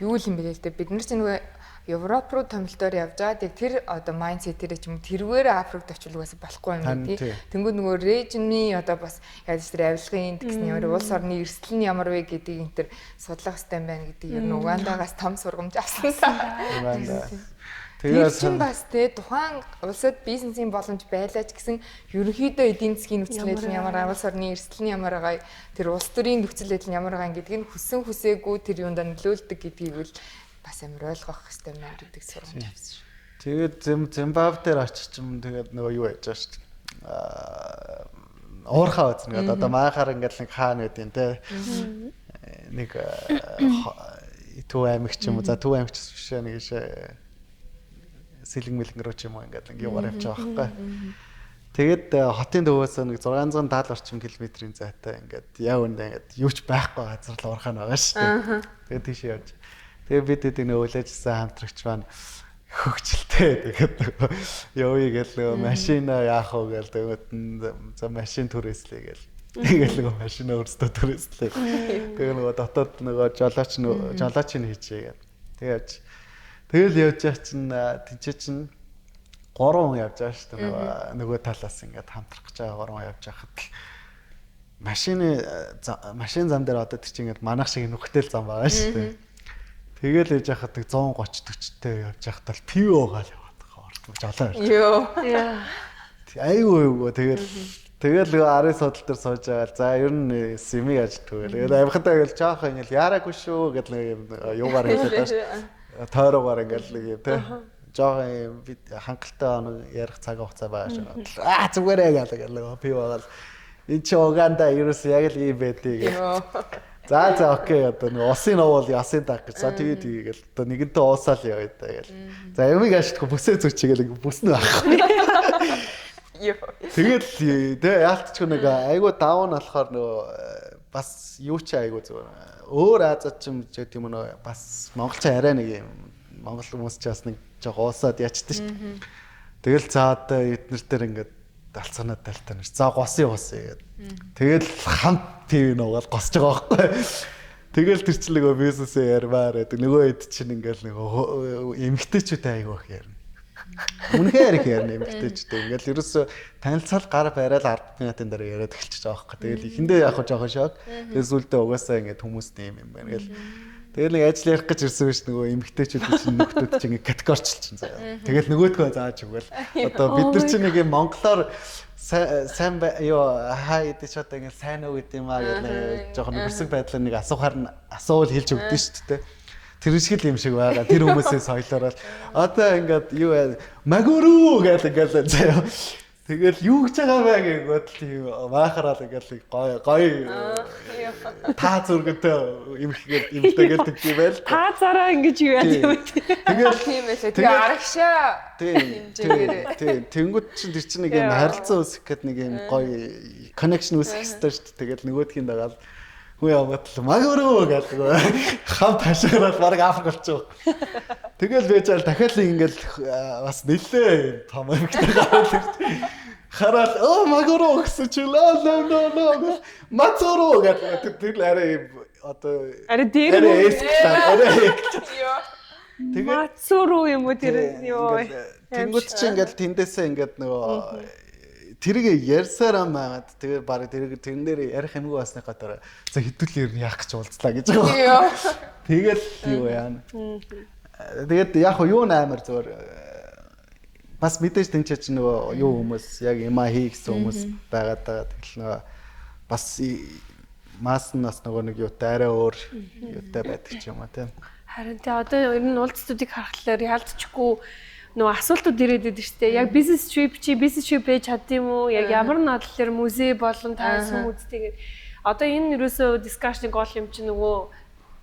юу л юм бэ л дээ. Бид нар чинь нөгөө Европ руу томилтоор явж байгаа. Тэр одоо майндсетэрээ ч юм тэрвээр Африкт очил угаасаа болохгүй юм тий. Тэнгүүд нөгөө режимийн одоо бас яаж тэр авилгын индекс нь ямар улс орны эрсдэл нь ямар вэ гэдгийг энэ төр судлах хэрэгтэй юм байна гэдгийг ер нь Угандагаас том сургамж авсан та. Тэр чинь бас тий тухайн улсад бизнесийн боломж байлаа ч гэсэн ерөнхийдөө эдийн засгийн нөхцөл байдал нь ямар байгаа, улс орны эрсдэл нь ямар байгаа, тэр улс төрийн нөхцөл байдал нь ямар байгаа гэдгийг нь хүссэн хүсээгүй тэр юундаа нөлөөлдөг гэдгийг үл бас амар ойлгох хэрэгтэй юм байна гэдэг сургамж авсан шүү. Тэгээд Зимбабве дээр очиж юм тэгээд нөгөө юу яаж байгаа шүү дээ. Уурхаа үзнэ гэдэг. Одоо маахаар ингээл нэг хаана гэдэг юм те. Нэг Төв аймаг ч юм уу. За Төв аймаг ч биш нэг шээ сэлэн мэлэн рүү ч юм уу ингээд нэг юугаар явж байгаа байхгүй. Тэгээд хотын төвөөс нэг 670 орчим километрийн зайтай ингээд яг үндэ ингээд юу ч байхгүй газар л уурхаа байгаа шүү дээ. Тэгээд тийш явж. Тэгээд бид эдэг нөө үлээжсэн хамтрагч маань хөгжилтэй тэгээд нөгөө явъя гэл нөгөө машина яах вэ гэл тэгээд за машин түрээслэе гэл. Тэгэл нөгөө машина өөрсдөө түрээслээ. Тэгээ нөгөө дотоод нөгөө жолооч жолооч нь хийчихье гэдэг. Тэгээ явж. Тэгэл явж яах чинь тэнцээ чинь 3 хүн явж байгаа шүү дээ. Нөгөө талаас ингээд хамтрах гэж байгаа 3 хүн явж байхад л машин зам дээр одоо тэр чинь ингээд манайх шиг нүхтэл зам байгаа шүү дээ. Тэгэл явж байхад 130 40-тэй явж байхад л пив уугаал яваад байгаа. Орд жолоо ирж. Йоо. Айгүй айгүй тэгэл нөгөө арын судал дээр сууж байгаа. За ер нь сэмиг ажилтгүй. Тэгэл авихтаа ингээл жоохон ингээл яараагүй шүү гэл нэг юм юугаар хэлээд байгаа шүү. Тойрогоор ингээл нэг юм те. Жоохон юм бид хангалттай оног ярих цаг хугацаа байгаа шүү. Аа зүгээрээ гэл нөгөө пив уугаал. Энд чи Уганда ерөөс яг л ийм байдгийг гэл. За окей одоо нэг усын уул ясын даг гэж. За тэгээ тэгээ гэл одоо нэгэнтээ уусаал яваа даа гэл. За ямиг ажилтгүй бүсээ зүчээ гэл бүснэ байхгүй. Тэгэл тэ яалтчгүй нэг айгу давуу нь болохоор нөгөө бас юу ч айгу зүгээр. Өөр Азад ч юм ч гэдэм үү бас монголч арай нэг юм монгол хүмүүс ч бас нэг жоо уусаад ячдаг шүү дээ. Тэгэл за одоо эднэр дээр ингээд алцгаанаа талтаа нэр. За госын уусъя гэд. Тэгэл хамт ТV нуугаал госж байгаа байхгүй. Тэгэл тэр чинь нөгөө бизнесээ ярмаар гэдэг. Нөгөө хэд чинь ингээл нөгөө эмгтээчүүдтэй айгу их ярина. Үнэхээр их ярина эмгтээчүүдтэй. Ингээл ерөөсө танилцал гар барайл 10 минутын дараа яриад эхэлчихэж байгаа байхгүй. Тэгэл эхэндээ яг жоохон шок. Тэгэл сүулдэ угаасаа ингээд хүмүүс нэм юм байна гэл. Тэгэл нэг ажил ярих гэж ирсэн биш нөгөө эмгтээчүүд чинь нөхдүүд чинь ингээд категорчлчин заяа. Тэгэл нөгөөдгөө зааж өгөөл. Одоо бид нар чинь нэг юм монголоор сайн юу хаа гэдэг ч одоо ингээд сайн уу гэдэг юм аа гэх жоохон нөхөрсөг байдлаар нэг асуухаар нь асуувал хэлж өгдөн шүү дээ. Тэр шиг л юм шиг байгаа. Тэр хүмүүсээ соёлоор л одоо ингээд юу магөрүү гэл ингээд заяа. Тэгэл юу гэж байгаа вэ гэнгүүт тийм маахараад ингээд гой гой та зүргэнтэй эмхгээд эмхтэйгээл тэгдэг юм байл. Та зараа ингэж юу яа юм бэ? Тэгэл тийм байлаа. Тэгээ арагшаа хэмжээгээр. Тийм. Тэнгүүд чинь тэр чинь нэг юм харилцаа үүсгэх гээд нэг юм гоё connection үүсгэх хэрэгтэй шүү дээ. Тэгэл нөгөөдхийн дагаал хүн яваад л магөрөө гэдэг хамт хашгираад баг Африк болчих. Тэгэл байж ал дахиад л ингээл бас нэлээ том эмэгтэй гараад ирж хараад оо магөрөө гэсэн чи лоо лоо лоо лоо мацороо гэдэг тэр арай юм одоо арай дээр арай тэгээд мацороо юм уу тэр ёо тэнгууд чи ингээл тэндээсээ ингээд нөгөө тэрийг ярьсаар байгаад тэгээ баг тэрийг тэрэн дээр ярих юмгүй басныхаа дараа за хэдүүлээ ер нь яах гэж уулзлаа гэж байгаа. Тэгэл юу яана. Тэгээд яг юу амар зөвөр бас мэдээж тэнцээ чи нөгөө юу хүмүүс яг юмаа хий гэсэн хүмүүс байгаад байгаа. Тэгэл нөгөө бас мас нь бас нөгөө нэг юутай арай өөр юутай байдаг ч юм аа тийм. Харин тий одоо ер нь уулзтуудыг харахлаар яалтчгүй нөгөө асуултууд ирээд байдаг шүү дээ. Яг бизнес trip чи бизнес trip байж чаддсан юм уу? Яг ямар надлаар музей болон тайсан үздэг. Одоо энэ ерөөсөө discussion гол юм чи нөгөө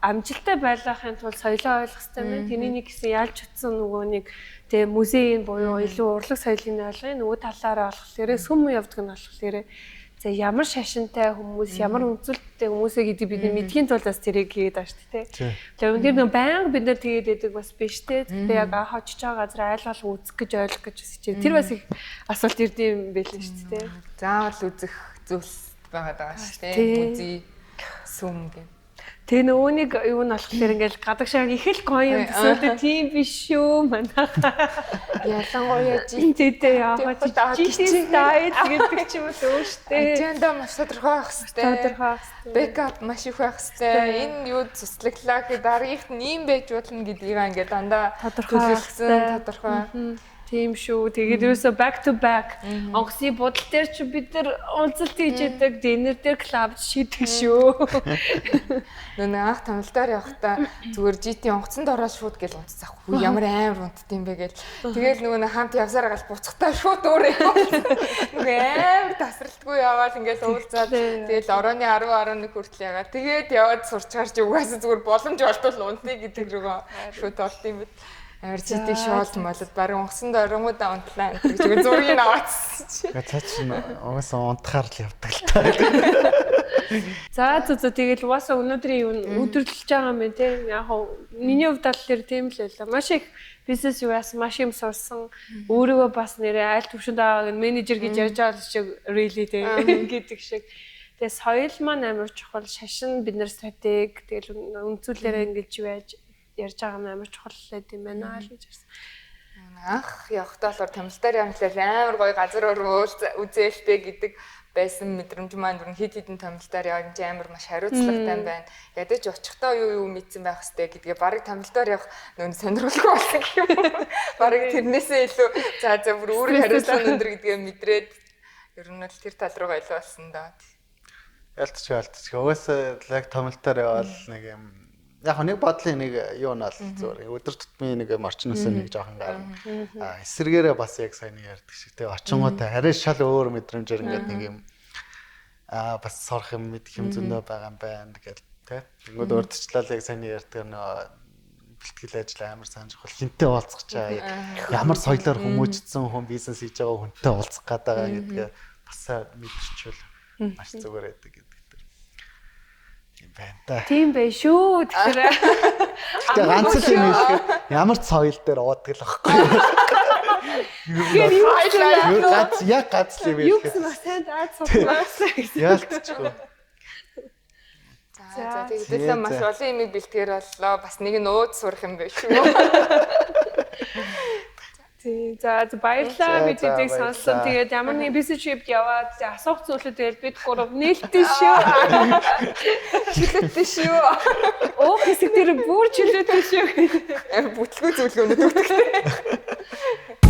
амжилттай байлгахын тулд соёлоо ойлгох хэрэгтэй байна. Тэрний нэг гэсэн ялж утсан нөгөө нэг тэгээ музейн буюу илүү урлаг соёлын ойлгоё. Нөгөө талаараа болохоор сүм явдаг нь болохоор за ямар шашинтай хүмүүс, ямар үзүүлэлттэй хүмүүсээ гэдэг бид мэдхийн тулд бас тэрийг хийгээд байгаа шүү дээ. Тэгээ өндөр нэг байнга бид нар тэгээд байдаг бас биш те. Тэгтээ яг анх очиж байгаа газар айл бол үзэх гэж ойлгох гэж бас хичээн. Тэр бас их асуулт ирдэм байлээ шүү дээ. Заавал үзэх зүйлс байгаад байгаа шүү дээ. Музей, сүм гэх. Тэгээ нөгөө нэг юу нь болохоор ингээл гадагшаа их л гоё юм төсөөлдөө тийм биш шүү манайхаа. Ялангуяа GT яахаа GT style гэдэг ч юм уу өөртөө. Аженда маш тодорхой байх хэрэгтэй. Тодорхой байх хэрэгтэй. Бэкап маш их байх хэрэгтэй. Энэ юу цуцлаглаа гэхэд дараагийнх нь ийм байж болно гэдгийг ингээд дандаа төлөвлөсөн тодорхой. Тийм шүү. Тэгээд ерөөсөө back to back онгоцны будал дээр чи бид нар уулзалт хийж яадаг, динер дээр клуб шийдэг шүү. Нөө анх томилдоор явахдаа зүгээр GT онгоцонд ороод шууд гэл унтцаах. Хүү ямар амар унтд юм бэ гэл. Тэгэл нөгөө хамт явсаар гал буцахтаа шууд өөр явуулсан. Нөгөө амар тасралтгүй яваал ингээл уулзаад тэгэл орооны 10 11 хүртэл ягаа. Тэгээд яваад сурчгаар чи угаасаа зүгээр боломж олдвол унтъя гэдэг рүүгээ шууд олд юм бид. Амар GT шоолт молод барин онгоцонд оронгуудаа унтлаа энэ гэж зургийг аваадсан чи. Цаа чи угаасаа унтахаар л явдаг л та. За зөө тэгэл угаасаа өнөөдрийн юу өдөрлөж байгаа юм байна те. Яг миний хувьд аль тэр тийм л байлаа. Маш их бизнес юу яасан, маш юм сурсан. Өөрийгөө бас нэрээ айл төвшөнд байгаа менежер гэж ярьж байгаа шиг really те гэдэг шиг. Тэгээ соёл маань амар чухал, шашин бид нар стратеги тэгэл үнцүүлээрээ ингэж байж ярьж байгаа юм амар чухал байд юм байна л гэж харсан. Анх явахдаа болохоор томилтоор явхлаар амар гоё газар ургуул үзээлтэй гэдэг байсан мэдрэмж маань бүр хэд хэдэн томилтоор явж амар маш хариуцлагатай юм байна. Ядаж очихдоо юу юу мэдсэн байх хэвтэй гэдгээ барыг томилтоор явах нөө сонирхолгүй болсон гэх юм уу. Барыг тэрнээсээ илүү за за бүр өөрийн хариуцлага өндөр гэдгээ мэдрээд ер нь л тэр тал руугаа илүү болсон даа. Ялтч ялтч. Угаасаа яг томилтоор явбал нэг юм яг нэг бодлын нэг юу нь бол зүгээр өдөр тутмын нэг орчноос нэг жоохон гарна. А эсэргээрээ бас яг сайн ярьдаг шиг тэгээ очингуудаа арай шал өөр мэдрэмжээр ингээд нэг юм аа бас сурах юм мэдэх юм зөндөө байгаа юм байна гэл тэ. Тэнгүүд урдчлал яг сайн ярьдаг нөө бэлтгэл ажил амар сайн чухал хинтээ уулзах чаа ямар соёлоор хүмүүжсэн хүн бизнес хийж байгаа хүнтэй уулзах гээд байгаа гэдгээ бас мэдэрчвэл маш зүгээр байдаг гэдэг тэр. Тийм байна да. Тийм байх шүү. Тэгэхээр Гэтэ ганц л юм хэлэхэд ямар ч соёл дээр уудаг л байхгүй. юу Юу гац яг гац л юм юу хэлэхэд. гэсэн ба сайн даад судлаа гэсэн. Яалтчгүй. За за тэгдэлээ маш олон юмыг бэлтгэр боллоо. Бас нэг нь ууд сурах юм биш үү? Тийм. За за, баярлалаа За, бид за, эдийг сонссон. баярлалаа. Тэгээд ямар нэгэн business trip яваад асуух зүйлүүд тэгэл бид гурав нээлттэй шүү. Чөлөөтэй шүү. Уух хэсэг дээр бүр чөлөөтэй шүү. Бүтлгүй зөвлөгөөнүүд өгдөг.